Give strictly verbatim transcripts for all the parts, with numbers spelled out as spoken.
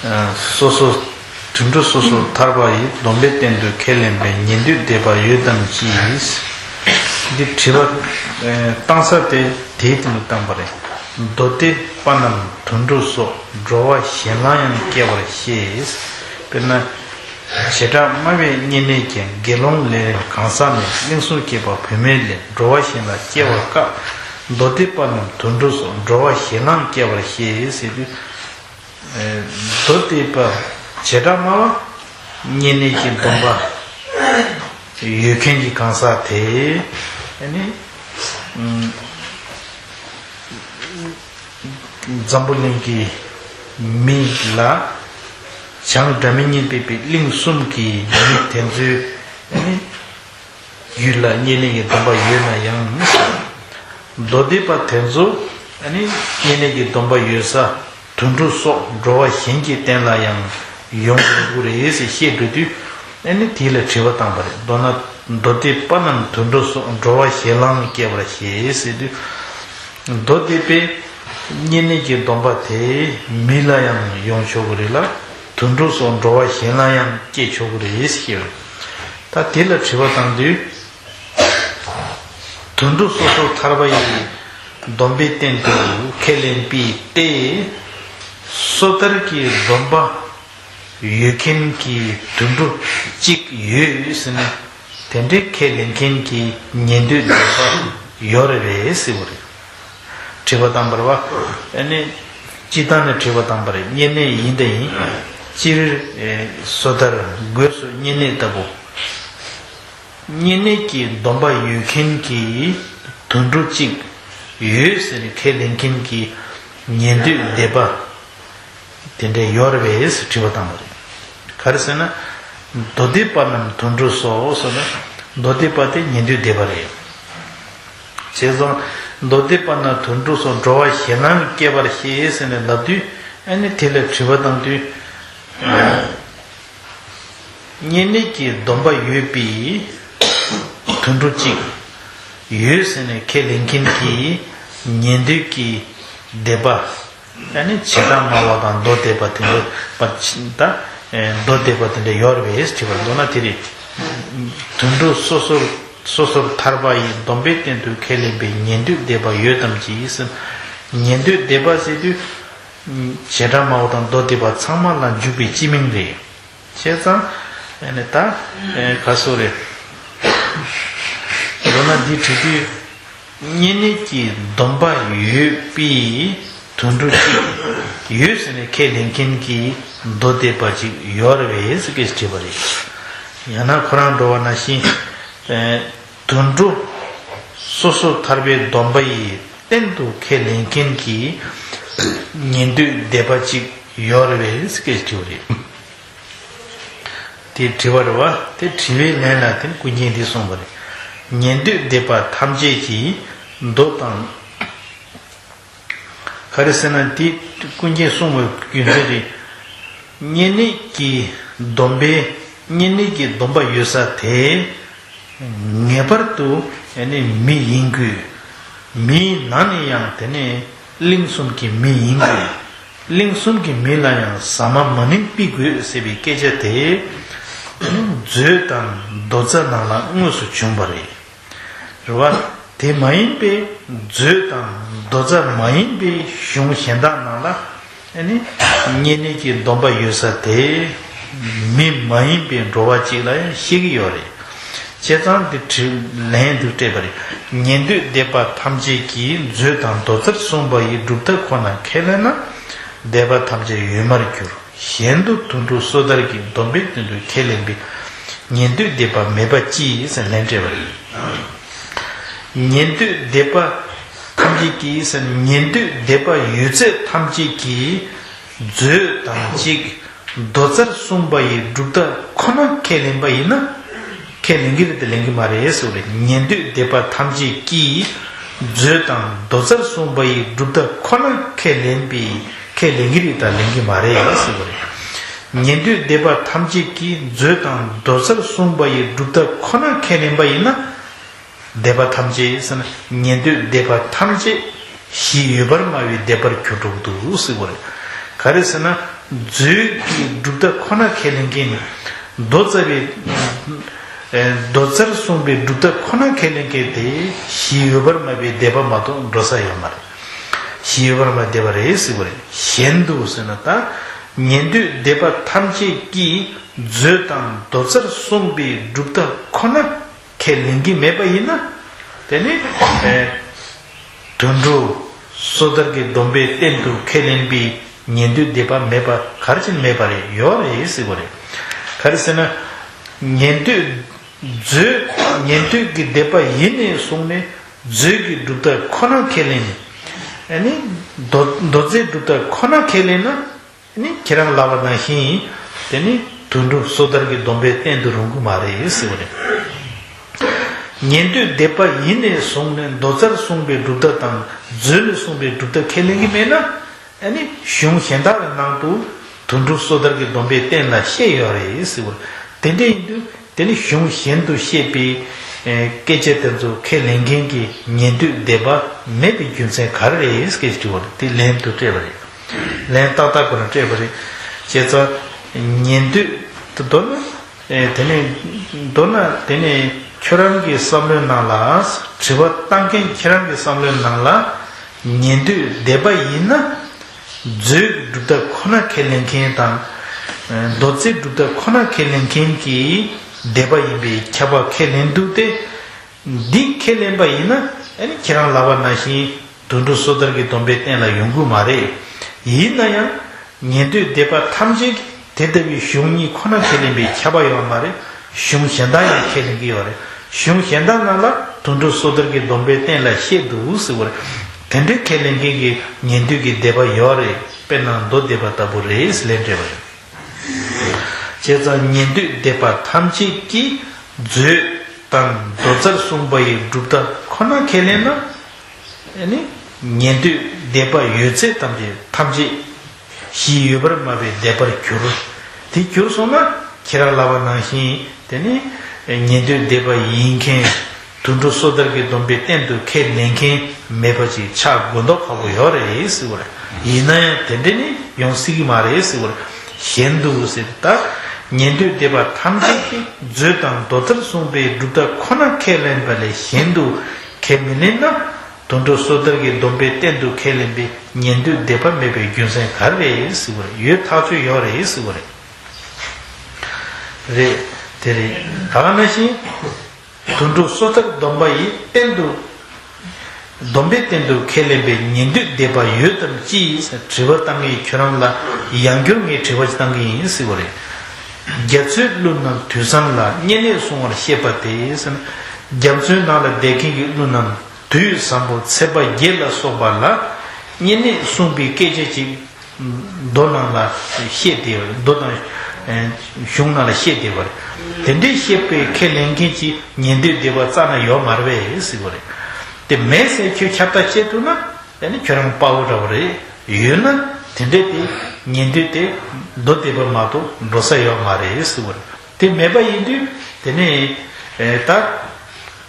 སོ་སོ། དུད་འགྲོ་སོ་སོར་ཐར་པ་ཡི། སྡོམ་པའི་སྟེང་དུ་ཁས་ལེན་པའི། ཉན་ཐོས་སྡེ་པ་ཡོད་དམ་ཅི། འདི་དྲི་བ་བཏང་ས་དེ་དེའི་སྟེང་དུ་བཏང་པ་རེད། མདོ་སྡེ་པ་རྣམས་དུད་འགྲོ་སོགས། འགྲོ་བ་གཞན་ལའང་སྐྱེ་བར་བཤད། དཔེར་ན། བྱེ་བྲག་སྨྲ་བའི་བསྙེན་གནས་ཀྱི། དགེ་སློང་ལས་རིམ་གང་ཟག་ནི། གླིང་གསུམ་སྐྱེས་པ་བུད་མེད་ལས། འགྲོ་བ་གཞན་ལ་སྐྱེ་བར་དཀའ། མདོ་སྡེ་པ་རྣམས་དུད་འགྲོ་སོགས། འགྲོ་བ་གཞན་ལའང་སྐྱེ་བར་བཤད། ཟེར་དུས། མདོ་སྡེ་པ་བྱེ་བྲག་སྨྲ་བ་བསྙེན་གནས་ཀྱི་སྡོམ་པ་ཡོད་མཁན་གྱི་གང་ཟག་དེ་ནི། འཛམ་བུ་གླིང་གི་མི་ལ་བྱང་སྒྲ་མི་སྙན་པའི་གླིང་གསུམ་གྱི་མི་དེ་ཚོའི་ཡུལ་ལ་བསྙེན་གནས་ཀྱི་སྡོམ་པ་ཡོད་ན་ཡང་། མདོ་སྡེ་པ་དེ་ཚོ་བསྙེན་གནས་ཀྱི་སྡོམ་པ་ཡོད་ས་དུད་འགྲོ་སོགས་འགྲོ་བ་གཞན་གྱི་རྟེན་ལ་ཡང་ཡོང་དགོས་རེད་ཟེར་བཤད་འགྲོ་དུས། ཨ་ནི་དེ་ལ་དྲི་བ་བཏང་པ་རེད། མདོར་ན། མདོ་སྡེ་པ་རྣམས་དུད་འགྲོ་སོགས། འགྲོ་བ་གཞན་ལའང་སྐྱེ་བར་བཤད་ཟེར་དུས། མདོ་སྡེ་པའི་བསྙེན་གནས་ཀྱི་སྡོམ་པ་དེ་མི་ལ་ཡང་ཡོང་ཆོག་གི་རེད་ལ། དུད་འགྲོ་སོགས་འགྲོ་བ་གཞན་ལ་ཡང་སྐྱེ་ཆོག་གི་རེད་ཟེར་བཤད་པ་རེད། ད་དེ་ལ་དྲི་བ་བཏང་དུས། དུད་འགྲོ་སོ་སོར་ཐར་པ་ཡི། སྡོམ་པའི་སྟེང་དུ་ཁས་ལེན་པའི་སྟེ། སོ་ཐར་གྱི་སྡོམ་པ་ཡོད་མཁན་གྱི་དུད་འགྲོ་གཅིག་ཡོད་ཟེར་ན། དེ་འདྲའི་ཁས་ལེན་མཁན་གྱི་ཉན་ཐོས་སྡེ་པ་ཡོད་རེད་པས་ཟེར་བ་རེད། དྲི་བ་བཏང་པ་རེད་པ། ཨ་ནི། སྤྱིར་བཏང་ནས་དྲི་བ་བཏང་པ་རེད། བསྙེན་གནས་ཡིན་དང་ཡིན། སྤྱིར། སོ་ཐར། སྒོས་སུ་བསྙེན་གནས་ལྟ་བུ། བསྙེན་གནས་ཀྱི་སྡོམ་པ་ཡོད་མཁན་གྱི་དུད་འགྲོ་གཅིག་ཡོད་ཟེར་ནས་ཁས་ལེན་མཁན་གྱི་ཉན་ཐོས་སྡེ་པ་དེ་འདྲ་ཡོད་རེད་པས་ཟེར་དྲི་བ་བཏང་བ་རེད། ག་རེ་ཟེར་ན། མདོ་སྡེ་པ་རྣམས་དུད་འགྲོ་སོགས་ཟེར་ན། མདོ་སྡེ་པ་དེ་ཉན་ཐོས་སྡེ་པ་རེད། བྱས་ཙང་། མདོ་སྡེ་པ་རྣམས་དུད་འགྲོ་སོགས། འགྲོ་བ་གཞན་ལའང་སྐྱེ་བར་བཤད་ཟེར་ནས་ལབ་དུས། ཨ་ནི་དེ་ལ་དྲི་བ་བཏང་དུས། བསྙེན་གནས་ཀྱི་སྡོམ་པ་ཡོད་པའི་དུད་འགྲོ་གཅིག་ཡོད་ཟེར་ནས་ཁས་ལེན་མཁན་གྱི་ཉན་ཐོས་ཀྱི་སྡེ་པ། ཨ་ནི་བྱེ་བྲག་སྨྲ་བ་དང་མདོ་སྡེ་པ་དེ་འདྲ་པ་ད། མདོ་སྡེ་པ་དེ་འདྲ་ཡོད་རེད་པས་དྲིས་པར། མདོར་ན་དེ་རེད། དུད་འགྲོ་སོ་སོར་སོ་སོར་ཐར་པ་ཡི། སྡོམ་པའི་སྟེང་དུ་ཁས་ལེན་པའི། ཉན་ཐོས་སྡེ་པ་ཡོད་དམ་ཅི་ཟེར། ཉན་ཐོས་སྡེ་པ་ཟེར་དུས། བྱེ་བྲག་སྨྲ་བ་དང་མདོ་སྡེ་པ་ཚང་མ་ལ་འཇུག་པའི་སྤྱི་མིང་རེད། བྱས་ཙང་། ཨ་ནི་ད། ཨེ་ག་སོ་རེད། མདོར་ན་འདི་བྲིས་དུས། བསྙེན་གནས་ཀྱི་སྡོམ་པ་ཡོད་པའི་དུད་འགྲོ་གཅིག་ཡོད་ཟེར་ནས་ཁས་ལེན་མཁན་གྱི་མདོ་སྡེ་པ་ཅིག་ཡོད་རེད་པས་ཟེར་སྐད་ཆ་དྲིས་པ་རེད། ཡང་ན་ཁོ་རང་འགྲོ་བ་ན་བཞིན། ཨེ་དུད་འགྲོ་སོ་སོར་ཐར་པའི་སྡོམ་པ་ཡི་སྟེང་དུ་ཁས་ལེན་མཁན་གྱི་ཉན་ཐོས་སྡེ་པ་ཅིག་ཡོད་རེད་པས་ཟེར་སྐད་ཆ་དྲིས་པ་རེད། དེ་དྲི་བ་རེད་པ། དེ་དྲི་བའི་ལན་ལ་དེ་ཀུན་མཁྱེན་འདི་གསུངས་པ་རེད། ཉན་ཐོས་སྡེ་པ་ཐམས་ཅད་ཀྱིས་མདོ་དང་། ག་རེ་ཟེར་ན་དེ་ཀུན་མཁྱེན་གསུངས་པའི་རྒྱུ་མཚན་རེད། བསྙེན་གནས་ཀྱི་སྡོམ་པའི་བསྙེན་གནས་ཀྱི་སྡོམ་པ་ཡོད་ས་དེ། ངེས་པར་དུ་ཨ་ནི་མི་ཡིན་དགོས། མིའི་ནང་ནས་ཡང་དེ་ནི་གླིང་གསུམ་གྱི་མི་ཡིན་དགོས། གླིང་གསུམ་གྱི་མི་ལ་ཡང་ཟ་མ་མ་ནིང་ཕུལ་དགོས་ཟེར་བའི་སྐད་ཆ་དེ། ཨ་ནི་མཛོད་དང་མདོ་རྩ་ནང་ལ་དངོས་སུ་བྱུང་བ་རེད། རེད་པ། དེ་མ་ཡིན་པའི་མཛོད་དང་མདོ་རྩ་མ་ཡིན་པའི་གཞུང་གཞན་དག་ནང་ལ། ཨ་ནི། བསྙེན་གནས་ཀྱི་སྡོམ་པ་ཡོད་ས་དེ། མི་མ་ཡིན་པའི་འགྲོ་བ་ཅིག་ལ་ཡང་བཤད་ཀྱི་ཡོད་རེད། བྱས་ཙང་འདི་དྲིས་ལན་འདི་སྤྲད་པ་རེད། ཉན་ཐོས་སྡེ་པ་ཐམས་ཅད་ཀྱིས་མཛོད་དང་མདོ་རྩར་གསུངས་པ་ཡི་གྲུབ་མཐའ་ཁོ་ན་ཁས་ལེན་ན། སྡེ་པ་ཐམས་ཅད་ཡོད་མར་འགྱུར། གཞན་དུ་དུད་འགྲོ་སོ་ཐར་གྱི་སྡོམ་པའི་སྟེང་དུ་ཁས་ལེན་པའི་ཉན་ཐོས་སྡེ་པ་མེད་པ་ཅི་ཟེར་ལན་སྤྲད་པ་རེད། ཉན་ཐོས་སྡེ་པ་ཐམས་ཅད་ཀྱིས་ཟེར། ཉན་ཐོས་སྡེ་པ་ཡོད་ཚད་ཐམས་ཅད་ཀྱིས་མཛོད་དང་གཅིག་མདོ་རྩར་གསུངས་པ་ཡི་གྲུབ་མཐའ་ཁོ་ན་ཁས་ལེན་པ་ཡིན་ན། ཁས་ལེན་གྱི་རེད་དེ་ལེན་གྱི་མ་རེད་ཟེར་བ་རེད། ཉན་ཐོས་སྡེ་པ་ཐམས་ཅད་ཀྱིས་མཛོད་དང་མདོ་རྩར་གསུངས་པ་ཡི་གྲུབ་མཐའ་ཁོ་ན་ཁས་ལེན་པའི་ཁས་ལེན་གྱི་རེད་དང་ལེན་གྱི་མ་རེད་ཟེར་བ་རེད། ཉན་ཐོས་སྡེ་པ་ཐམས་ཅད་ཀྱིས་མཛོད་དང་མདོ་རྩར་གསུངས་པ་ཡི་གྲུབ་མཐའ་ཁོ་ན་ཁས་ལེན་པ་ཡིན་ན། སྡེ་པ་ཐམས་ཅད་ཟེར་ན་ཉན་ཐོས་སྡེ་པ་ཐམས་ཅད་གཞི་ཡོད་པར་སྨྲ་བའི་སྡེ་པར་གྱུར་འགྲོ་གི་འདུག་ཟེར་བ་རེད། ག་རེ་ཟེར་ན། མཛོད་ཀྱི་གྲུབ་མཐའ་ཁོ་ན་ཁས་ལེན་མཁན་ནི། མདོ་རྩ་བའི། ཨེ། མདོ་རྩར་གསུངས་པའི་གྲུབ་མཐའ་ཁོ་ན་ཁས་ལེན་མཁན་དེ་གཞི་ཡོད་པར་སྨྲ་བའི་སྡེ་པ་མ་གཏོགས་འགྲོ་ས་ཡོད་མ་རེད། གཞི་ཡོད་པར་སྨྲ་བའི་སྡེ་པ་རེད་ཟེར་བ་རེད། གཞན་དུ་ཟེར་ན་ད། ཉན་ཐོས་སྡེ་པ་ཐམས་ཅད་ཀྱིས་མཛོད་དང་མདོ་རྩར་གསུངས་པའི་གྲུབ་མཐའ་ཁོ་ན་ཁས་ལེན་གྱི་མེད་པ་ཡིན་ན། དེ་ནི། ཨེ། དོན་གྲུབ་སོ་ཐར་གྱི་སྡོམ་པའི་རྟེན་དུ་ཁས་ལེན་པའི་ཉན་ཐོས་སྡེ་པ་མེད་པ་ག་རེ་བྱས་ནས་མེད་པ་རེད། ཡོད་རེད་ཟེར་བ་རེད། ག་རེ་ཟེར་ན། ཉན་ཐོས་མཛོད། ཉན་ཐོས་ཀྱི་སྡེ་པ་ཡིན་ནས་བཟུང་ནས་མཛོད་ཀྱི་གྲུབ་མཐའ་ཁོ་ན་ཁས་ལེན་ནས། ཨ་ནི་མདོ་མདོ་རྩའི་གྲུབ་མཐའ་ཁོ་ན་ཁས་ལེན་ན། ཨ་ནི་ཁྱེད་རང་ལབ་པ་ནང་བཞིན། དེ་ནི་དོན་གྲུབ་སོ་ཐར་གྱི་སྡོམ་པའི་རྟེན་དུ་རུང་གི་མ་རེད་ཟེར་བ་རེད། ཉན་ཐོས་སྡེ་པ་ཡིན་ནས་བཟུང་ནས་མདོ་རྩར་གསུངས་པའི་གྲུབ་མཐའ་དང་མཛོད་ནས་གསུངས་པའི་གྲུབ་མཐའ་ཁས་ལེན་གྱི་མེད་ན། ཨ་ནི་གཞུང་གཞན་དག་གི་ནང་དུ་དོན་གྲུབ་སོ་ཐར་གྱི་སྡོམ་པའི་རྟེན་ལ་བཤད་ཡོད་རེད་ཟེར་བ། དེ་འདྲ་ཡིན་དུས་དེ་ནི་གཞུང་གཞན་དུ་བཤད་པའི་ཨེ་སྐད་ཆ་དེ་ཚོ་ཁས་ལེན་མཁན་གྱི་ཉན་ཐོས་སྡེ་པ་མེད་པའི་རྒྱུ་མཚན་ག་རེ་རེད་ཟེར་དྲི་བ་རེད། དེ་ལན་དུ་སྤྲད་པ་རེད། ལན་ཏག་ཏག་ཁོ་ན་སྤྲད་པ་རེད། བྱས་ཙང་ཉན་ཐོས་དེ་མདོར་ན། ཨེ་དེ་ནས་མདོར་ན་དེ་ནས་ཁྱོད་རང་གི་བསམ་བློའི་ནང་ལ། དྲི་བ་བཏང་མཁན་ཁྱེད་རང་གི་བསམ་བློའི་ནང་ལ། ཉན་ཐོས་སྡེ་པ་ཡིན་ན། མཛོད་གྲུབ་མཐའ་ཁོ་ན་ཁས་ལེན་མཁན་དང་། ཨེ་མདོ་རྩའི་གྲུབ་མཐའ་ཁོ་ན་ཁས་ལེན་མཁན་གྱི་སྡེ་པ་ཡིན་པའི་ཁྱབ་པ་ཁས་ལེན་འདུག་སྟེ། འདི་ཁས་ལེན་པ་ཡིན་ན། ཨ་ནི་ཁྱེད་རང་ལབ་པ་ནང་བཞིན་དོན་གྲུབ་སོ་ཐར་གྱི་སྡོམ་པའི་རྟེན་ལ་ཡོང་གི་མ་རེད། ཡིན་ན་ཡང་ཉན་ཐོས་སྡེ་པ་ཐམས་ཅད་ཀྱིས་དེ་ལྟ་བུའི་གཞུང་གཉིས་ཁོ་ན་ཁས་ལེན་པའི་ཁྱབ་པ་ཡོད་མ་རེད། གཞུང་གཞན་དག་ཡང་ཁས་ལེན་གྱི་ཡོད་རེད། གཞུང་གཞན་དག་ནང་ལ་དོན་གྲུབ་སོ་ཐར་གྱི་སྡོམ་པའི་རྟེན་ལ་བཤད་འདུག་ཟེར་བ་རེད། དེ་འདྲའི་ཁས་ལེན་མཁན་གྱི་ཉན་ཐོས་ཀྱི་སྡེ་པ་ཡོད་རེད། དཔེར་ན་མདོ་སྡེ་པ་ལྟ་བུ་རེད་ཟེར་ལན་སྤྲད་པ་རེད། བྱས་ཙང་ཉན་ཐོས་སྡེ་པ་ཐམས་ཅད་ཀྱིས་མཛོད་དང་མདོ་རྩར་གསུངས་པ་ཡི་གྲུབ་མཐའ་ཁོ་ན་ཁས་ལེན་ན། ཨ་ནི་ཉན་ཐོས་སྡེ་པ་ཡོད་ཚད་ཐམས་ཅད་ཐམས་ཅད་གཞི་ཡོད་པར་སྨྲ་བའི་སྡེ་པར་གྱུར། དེ་གྱུར་སོང་ན་ཁྱེད་རང་ལབ་པ་ནང་བཞིན་དེ་ནི་ཉན་ཐོས་སྡེ་པ་ཡིན་མཁན། དོན་གྲུབ་སོ་ཐར་གྱི་སྡོམ་པའི་རྟེན་དུ་ཁས་ལེན་མཁན་མེད་པ་ཅིག་ཆགས་དགོས་མདོག་ཁ་པོ་ཡོད་རེད་ཟེར་བ་རེད། ཡིན་ན་ཡང་དེ་འདྲ་ནི་ཡོང་སྲིད་ཀྱི་མ་རེད་ཟེར་བ་རེད། གཞན་དུ་ཟེར་ད། ཉན་ཐོས་སྡེ་པ་ཐམས་ཅད་ཀྱིས་མཛོད་དང་མདོ་རྩར་གསུངས་པའི་གྲུབ་མཐའ་ཁོ་ན་ཁས་ལེན་པ་ལས་གཞན་དུ་ཁས་མི་ལེན་ན། དོན་གྲུབ་སོ་ཐར་གྱི་སྡོམ་པའི་རྟེན་དུ་ཁས་ལེན་པའི་ཉན་ཐོས་སྡེ་པ་མེད་པའི་རྒྱུ་མཚན་ག་རེ་རེད་ཟེར་བ་རེད། ཡོད་ཐག་ཆོད་ཡོད་རེད་ཟེར་བ་རེད། རེད། དེ་རེད། ད་ག་ནང་བཞིན། དོན་གྲུབ་སོ་ཐར་སྡོམ་པ་ཡི་རྟེན་དུ། སྡོམ་པའི་རྟེན་དུ་ཁས་ལེན་པའི་ཉན་ཐོས་སྡེ་པ་ཡོད་དམ་ཅི་ཟེར་དྲི་བ་བཏང་མཁན་ཁྱོད་རང་ལ་ཡང་བསྐྱར་ངས་དྲི་བ་ཞིག་བཏང་གི་ཡིན་ཟེར་བ་རེད། རྒྱ་མཚོའི་ཀླུ་རྣམས་དུས་བཟང་ལ། བསྙེན་གནས་བསྲུང་བར་བཤད་པ་དེ་ཟེར་ན། རྒྱ་མཚོའི་ནང་ལ་བསྡད་མཁན་གྱི་ཀླུ་རྣམས་དུས་བཟང་པོ་ཚེས་པ་བརྒྱད་ལ་སོགས་པ་ལ་བསྙེན་གནས་བསྲུང་པའི་སྐད་ཆ་ཅིག་མདོ་ནང་ལ་བཤད་དེ་བ་རེད། མདོ་དང་གཞུང་ནང་ལ་བཤད་དེ་བ་རེད། དེ་འདྲའི་བཤད་པའི་ཁས་ལེན་མཁན་གྱི་ཉན་ཐོས་སྡེ་པ་རྩ་ན་ཡོད་མ་རེད་པས་ཟེར་བ་རེད། དེ་མེད་ཟེར་ཁྱོད་ཁྱབ་བརྡལ་བྱེད་ཐུབ་ན་ཨ་ནི་ཁྱོད་རང་དཔའ་བོ་འདྲ་བོ་རེད། ཡོད་ན་དེ་འདྲའི་དེ་ཉན་ཐོས་དེ་མདོ་སྡེ་པ་མ་གཏོགས་འགྲོ་ས་ཡོད་མ་རེད་ཟེར་བ་རེད། དེ་མེད་པ་ཡིན་དུས་དེ་ནས་ད།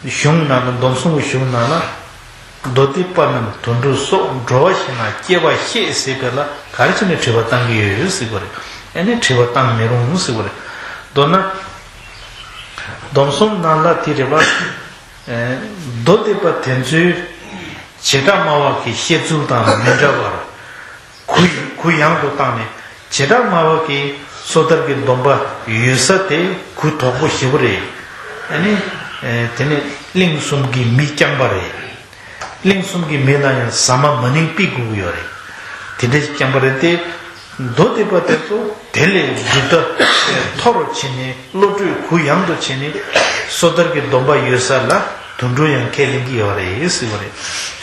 གཞུང་ནང་ལ་སྡོམ་གསུམ་གྱི་གཞུང་ནང་ལ། མདོ་སྡེ་པ་རྣམས་དོན་གྲུབ་སོགས། འགྲོ་བ་གཞན་ལ་སྐྱེ་བ་བཤད་ཟེར་བ་ལ་ག་རེ་བྱས་ནས་དྲི་བ་བཏང་གི་ཡོད་ཟེར་བ་རེད། ཨ་ནི་དྲི་བ་བཏང་མི་རུང་ཟེར་བ་རེད། མདོར་ན། སྡོམ་གསུམ་ནང་ལ་དེ་རེད་པ། མདོ་སྡེ་པ་དེ་ཚོའི་བྱེ་བྲག་སྨྲ་བ་གི་བཤད་ཚུལ་དང་མི་འདྲ་བར། གུ་གུ་ཡངས་དུ་བཏང་ནས་བྱེ་བྲག་སྨྲ་བ་གིས་སོ་ཐར་གྱི་སྡོམ་པ་ཡོད་ས་དེ་གུ་དོག་པོ་ཞེ་པོ་རེད། ཨ་ནི། ཨེ། དེ་ནས་གླིང་གསུམ་གྱི་མི་རྐྱང་པ་རེད། གླིང་གསུམ་གྱི་མི་ལ་ཡང་ཟ་མ་མ་ནིང་ཕུད་དགོས་ཀྱི་ཡོད་རེད། དེ་འདྲ་རྐྱང་པ་རེད་དེ། མདོ་སྡེ་པ་དེ་ཚོ་དེ་ལས་གྲུབ་མཐའ་མཐོ་རུ་ཕྱིན་ནས་བློ་གྲོས་གུ་ཡངས་དུ་ཕྱིན་ནས་སོ་ཐར་གྱི་སྡོམ་པ་ཡོད་ས་ལ་དོན་གྲུབ་ཡང་ཁས་ལེན་གྱི་ཡོད་རེད་ཟེར་བ་རེད།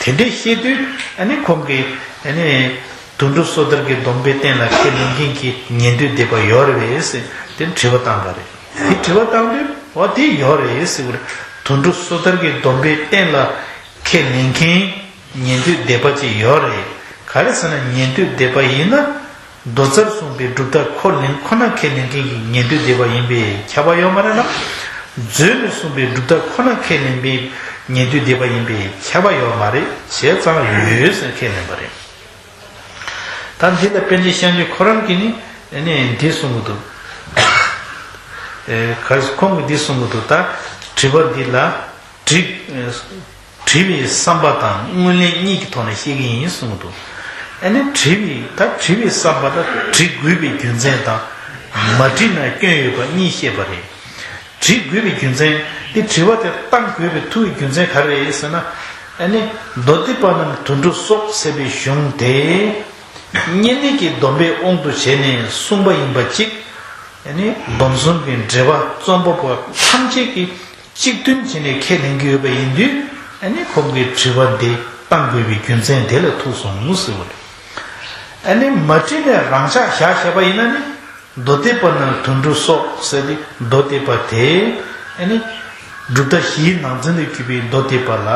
དེ་འདྲ་བཤད་དུས་ཨ་ནི་ཁོང་གིས་ཨ་ནི། དོན་གྲུབ་སོ་ཐར་གྱི་སྡོམ་པའི་རྟེན་ལ་ཁས་ལེན་མཁན་གྱི་ཉན་ཐོས་སྡེ་པ་ཡོད་རེད་པས་ཟེར་དེ་དྲི་བ་བཏང་པ་རེད། དེ་དྲི་བ་བཏང་དུས་འོ་དེ་ཡོད་རེད་ཟེར་བ་རེད། དོན་གྲུབ་སོ་ཐར་གྱི་སྡོམ་པའི་རྟེན་ལ་ཁས་ལེན་མཁན་ཉན་ཐོས་སྡེ་པ་ཅིག་ཡོད་རེད། ག་རེ་ཟེར་ན་ཉན་ཐོས་སྡེ་པ་ཡིན་ན་མདོ་རྩར་གསུངས་པའི་གྲུབ་མཐའ་ཁོ་ལེན་ཁོ་ན་ཁས་ལེན་མཁན་གྱི་ཉན་ཐོས་སྡེ་པ་ཡིན་པས་ཁྱབ་པ་ཡོད་མ་རེད་ལ། མཛོད་ནས་གསུངས་པའི་གྲུབ་མཐའ་ཁོ་ན་ཁས་ལེན་པའི་ཉན་ཐོས་སྡེ་པ་ཡིན་པས་ཁྱབ་པ་ཡོད་མ་རེད། བྱས་ཙང་ཡོད་ཟེར་ཁས་ལེན་པ་རེད། ད་འདི་ལ་པཎ་ཆེན་ཤཱཀྱ་ཁོ་རང་གིས་ནི་ཨ་ནི་འདི་གསུང་གི་འདུག་ཨེ་ག་ཁོང་གིས་འདི་གསུང་གི་འདུག་ད་དྲི་བ་འདི་ལ་དྲི་དྲི་བའི་བསམ་པ་དང་དངོས་གནས་གཉིས་ཀྱི་ཐོག་ནས་བཤད་ཀྱི་ཡིན་གསུང་གི་འདུག་ཨ་ནི་དྲི་བའི་ད་དྲི་བའི་བསམ་པ་དང་དྲི་དགོས་པའི་རྒྱུ་མཚན་དང་མ་དྲིས་ན་སྐྱོན་ཡོད་པ་གཉིས་བཤད་པ་རེད། དྲི་དགོས་པའི་རྒྱུ་མཚན། དེ་དྲི་བ་དེ་བཏང་དགོས་པའི་ཐུགས་ཀྱི་རྒྱུ་མཚན་ག་རེ་རེད་ཟེར་ན། ཨ་ནི་མདོ་སྡེ་པ་རྣམས་དུད་འགྲོ་སོགས་ཟེར་བའི་གཞུང་དེ། བསྙེན་གནས་ཀྱི་སྡོམ་པའི་དབང་དུ་བྱས་ནས་གསུངས་པ་ཡིན་པ་གཅིག་ཨ་ནི་སྡོམ་གསུམ་གྱི་འགྲེལ་པ་རྩོམ་པ་པོ་ཐམས་ཅད་ཀྱིས་གཅིག་མཐུན་བྱས་ནས་ཁས་ལེན་གྱི་ཡོད་པ་ཡིན་དུས། ཨ་ནི་ཁོང་གིས་དྲི་བ་འདི་བཏང་དགོས་པའི་རྒྱུ་མཚན་དེ་ལ་ཐུག་སོང་ཟེར་བ་རེད། ཨ་ནི་མ་དྲིས་ནས་རང་འཇགས་བཞག་བཞག་པ་ཡིན་ན་ནི། མདོ་སྡེ་པ་རྣམས་དུད་འགྲོ་སོགས་ཟེར་ཏེ་མདོ་སྡེ་པ་དེ་ཨ་ནི་གྲུབ་མཐའ་བཞིའི་ནང་ཚན་དུ་གྱུར་པའི་མདོ་སྡེ་པ་ལ་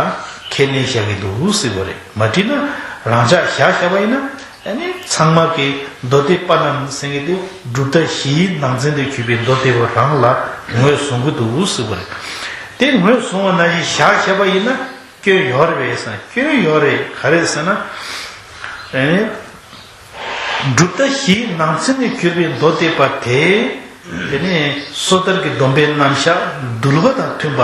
ཁས་ལེན་བྱ་གི་འདུག་ཟེར་བ་རེད། མ་དྲིས་ན་རང་འཇགས་བཞག་བཞག་པ་ཡིན་ན་ཨ་ནི་ཚང་མ་གིས་མདོ་སྡེ་པ་རྣམས་ཟེར་གི་དེ་གྲུབ་མཐའ་བཞིའི་ནང་ཚན་དུ་གྱུར་པའི་མདོ་སྡེ་པ་རང་ལ་ངོས་བཟུང་གི་འདུག་ཟེར་བ་རེད། དེ་ངོས་བཟུང་བ་ནང་བཞིན་བཞག་བཞག་པ་ཡིན་ན་སྐྱོན་ཡོད་རེད་པས་ཟེར་ན་སྐྱོན་ཡོད་རེད། ག་རེ་ཟེར་ན་ཨ་ནི། གྲུབ་མཐའ་བཞིའི་ནང་ཚན་ནས་གྱུར་པའི་མདོ་སྡེ་པ་དེ། དེ་ནས་སོ་ཐར་གྱི་སྡོམ་པའི་རྣམ་གཞག་འདུལ་བ་དང་མཐུན་པ།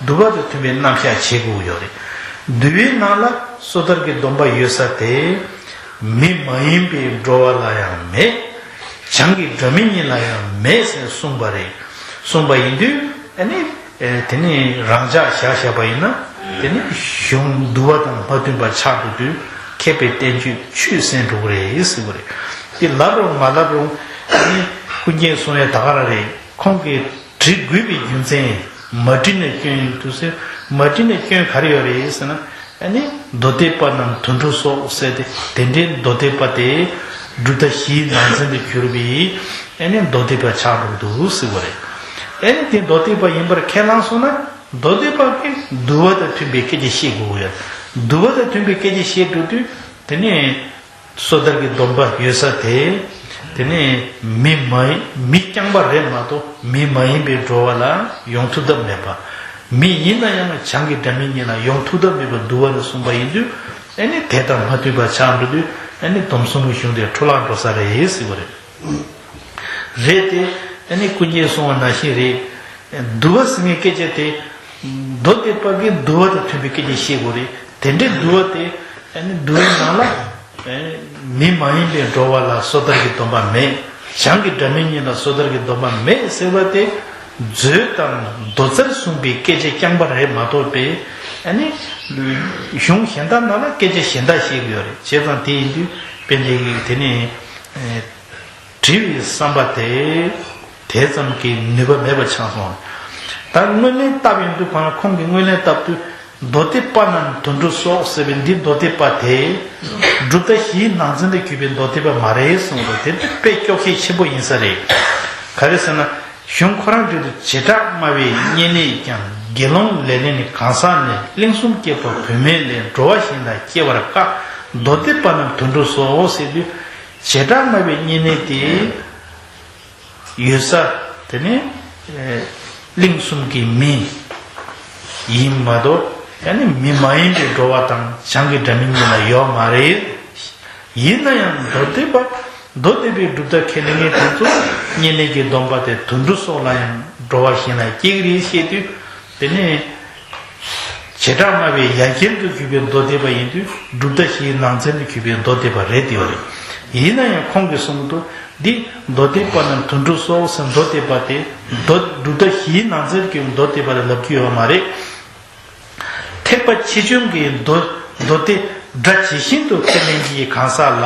འདུལ་བ་དང་མཐུན་པའི་རྣམ་གཞག་བྱེད་དགོས་ཡོད་རེད། འདུལ་བའི་ནང་ལ་སོ་ཐར་གྱི་སྡོམ་པ་ཡོད་ས་དེ། མི་མ་ཡིན་པའི་འགྲོ་བ་ལ་ཡང་མེད། བྱང་གི་སྒྲ་མི་སྙན་ལ་ཡང་མེད་ཟེར་གསུངས་པ་རེད། གསུངས་པ་ཡིན་དུས་ཨ་ནི། ཨེ་དེ་ནི་རང་འཇགས་བཞག་བཞག་པ་ཡིན་ན། དེ་ནི་གཞུང་འདུལ་བ་དང་མ་མཐུན་པ་ཆགས་འགྲོ་དུས་མཁས་པའི་བསྟན་བཅོས་ཆུད་ཟོས་འགྲོ་གི་རེད་ཟེར་བ་རེད། དེ་ལབ་རུང་མ་ལབ་རུང་ཨ་ནི་ཀུན་མཁྱེན་གསུང་ཡ་ད་ག་རང་རེད། ཁོང་གིས་དྲི་དགོས་པའི་རྒྱུ་མཚན། མ་དྲིས་ནས་སྐྱོན་ཡོད་དུས་ཟེར། མ་དྲིས་ནས་སྐྱོན་ག་རེ་ཡོད་རེད་ཟེར་ན། ཨ་ནི་མདོ་སྡེ་པ་རྣམས་དུད་འགྲོ་སོགས་ཟེར་ཏེ་དེ་འདྲའི་མདོ་སྡེ་པ་དེ་གྲུབ་མཐའ་བཞིའི་ནང་ཚན་དུ་གྱུར་པའི་ཨ་ནི་མདོ་སྡེ་པ་ཆགས་འགྲོ་གི་འདུག་ཟེར་བ་རེད། ཨ་ནི་དེ་མདོ་སྡེ་པ་ཡིན་པར་ཁས་བླངས་སོང་ན་མདོ་སྡེ་པ་གིས་འདུལ་བ་དང་མཐུན་པའི་སྐད་ཆ་བཤད་དགོས་ཀྱི་ཡོད། འདུལ་བ་དང་མཐུན་པའི་སྐད་ཆ་བཤད་འགྲོ་དུས་དེ་ནི་སོ་ཐར་གྱི་སྡོམ་པ་ཡོད་ས་དེ། དེ་ནི་མི་མ་ཡིན་མི་རྐྱང་པ་རེད་མ་གཏོགས་མི་མ་ཡིན་པའི་འགྲོ་བ་ལ་ཡོང་ཐུབ་ཐབས་མེད་པ། མི་ཡིན་ན་ཡང་བྱང་གི་སྒྲ་མི་སྙན་ལ་ཡོང་ཐུབ་ཐབས་མེད་པ་འདུལ་བ་ལ་གསུངས་པ་ཡིན་དུས་ཨ་ནི་དེ་དང་མ་མཐུན་པ་ཆགས་འགྲོ་དུས་ཨ་ནི་སྡོམ་གསུམ་གྱི་གཞུང་དེ་འཕྲོ་བརླག་འགྲོ་ས་རེད་ཟེར་བ་རེད། རེད་དེ་ཨ་ནི་ཀུན་མཁྱེན་གསུང་བ་ནང་བཞིན་རེད། འདུལ་བ་ཟེར་མཁན་སྐད་ཆ་དེ། མདོ་སྡེ་པ་གིས་འདུལ་བ་དང་མཐུན་པའི་སྐད་ཆ་བཤད་དགོས་རེད། དེ་འདྲའི་འདུལ་བ་དེ་ཨ་ནི་འདུལ་བའི་ནང་ལ། ཨེ་མི་མ་ཡིན་པའི་འགྲོ་བ་ལ་སོ་ཐར་གྱི་སྡོམ་པ་མེད། བྱང་གི་སྒྲ་མི་སྙན་ལ་སོ་ཐར་གྱི་སྡོམ་པ་མེད་ཟེར་བ་དེ། མཛོད་དང་མདོ་རྩར་གསུངས་པའི་སྐད་ཆ་རྐྱང་པ་རེད་མ་གཏོགས་པའི། ཨ་ནི། གཞུང་གཞན་དག་ནང་ལ་སྐད་ཆ་གཞན་དག་བཤད་ཀྱི་ཡོད་རེད། བྱས་ཙང་དེ་ཡིན་དུས་པཎ་ཆེན་གྱིས་དེ་ནི། ཨེ། དྲི་བའི་བསམ་པ་དེ་དེ་ཙམ་གྱིས་ནུས་པ་མེད་པ་ཆགས་སོང་། ད་དངོས་གནས་བཏབ་ཡོང་དུས་གང་ལ་ཁོང་གིས་དངོས་གནས་བཏབ་དུས་མདོ་སྡེ་པ་རྣམས་དུད་འགྲོ་སོགས་ཟེར་བའི་འདི་མདོ་སྡེ་པ་དེ་གྲུབ་མཐའ་བཞིའི་ནང་ཚན་དུ་གྱུར་པའི་མདོ་སྡེ་པ་མ་རེད་གསུངས་འདུག་དེ་དཔེ་སྐྱོ་ཤས་ཆེན་པོ་ཡིན་ས་རེད། ག་རེ་ཟེར་ན་གཞུང་ཁོ་རང་དུས་དུ་བྱེ་བྲག་སྨྲ་བའི་སྙན་གནས་ཀྱང་དགེ་སློང་ལས་ལེན་ནི་གང་ཟག་ནི་གླིང་གསུམ་སྐྱེས་པ་བུད་མེད་ལས་འགྲོ་བ་གཞན་ལ་སྐྱེ་བར་དཀའ། མདོ་སྡེ་པ་རྣམས་དུད་འགྲོ་སོགས་ཟེར་དུས། བྱེ་བྲག་སྨྲ་བའི་སྙན་གནས་དེ་ཡོད་ས་དེ་ནི་ཨེ་གླིང་གསུམ་གྱི་མི་ཡིན་མ་གཏོགས་ཡང་ནི་མི་མ་ཡིན་པའི་འགྲོ་བ་དང་བྱང་གི་སྒྲ་མི་སྙན་ལ་ཡོད་མ་རེད། ཡིན་ན་ཡང་མདོ་སྡེ་པ་མདོ་སྡེ་པའི་གྲུབ་མཐའ་ཁས་ལེན་མཁན་དེ་ཚོ་སྙན་གནས་ཀྱི་སྡོམ་པ་དེ་དུད་འགྲོ་སོགས་ལ་ཡང་འགྲོ་བ་གཞན་ལ་སྐྱེ་གི་རེད་བཤད་དུས་དེ་ནི། བྱེ་བྲག་སྨྲ་བའི་ཡ་གྱལ་དུ་གྱུར་པའི་མདོ་སྡེ་པ་ཡིན་དུས་གྲུབ་མཐའ་བཞིའི་ནང་ཚན་དུ་གྱུར་པའི་མདོ་སྡེ་པ་རེད་དེ་བ་རེད། ཡིན་ན་ཡང་ཁོང་གིས་གསུངས་འདུག་འདི་མདོ་སྡེ་པ་རྣམས་དུད་འགྲོ་སོགས་ཟེར་མདོ་སྡེ་པ་དེ་མདོ་གྲུབ་མཐའ་བཞིའི་ནང་ཚན་དུ་གྱུར་པའི་མདོ་སྡེ་པ་ལ་ལབ་ཀྱི་ཡོད་མ་རེད། ཐེག་པ་ཆེ་ཆུང་གི་མདོ་མདོ་སྡེ་སྒྲ་ཇི་བཞིན་དུ་ཁས་ལེན་གྱི་གང་ཟག་ལ་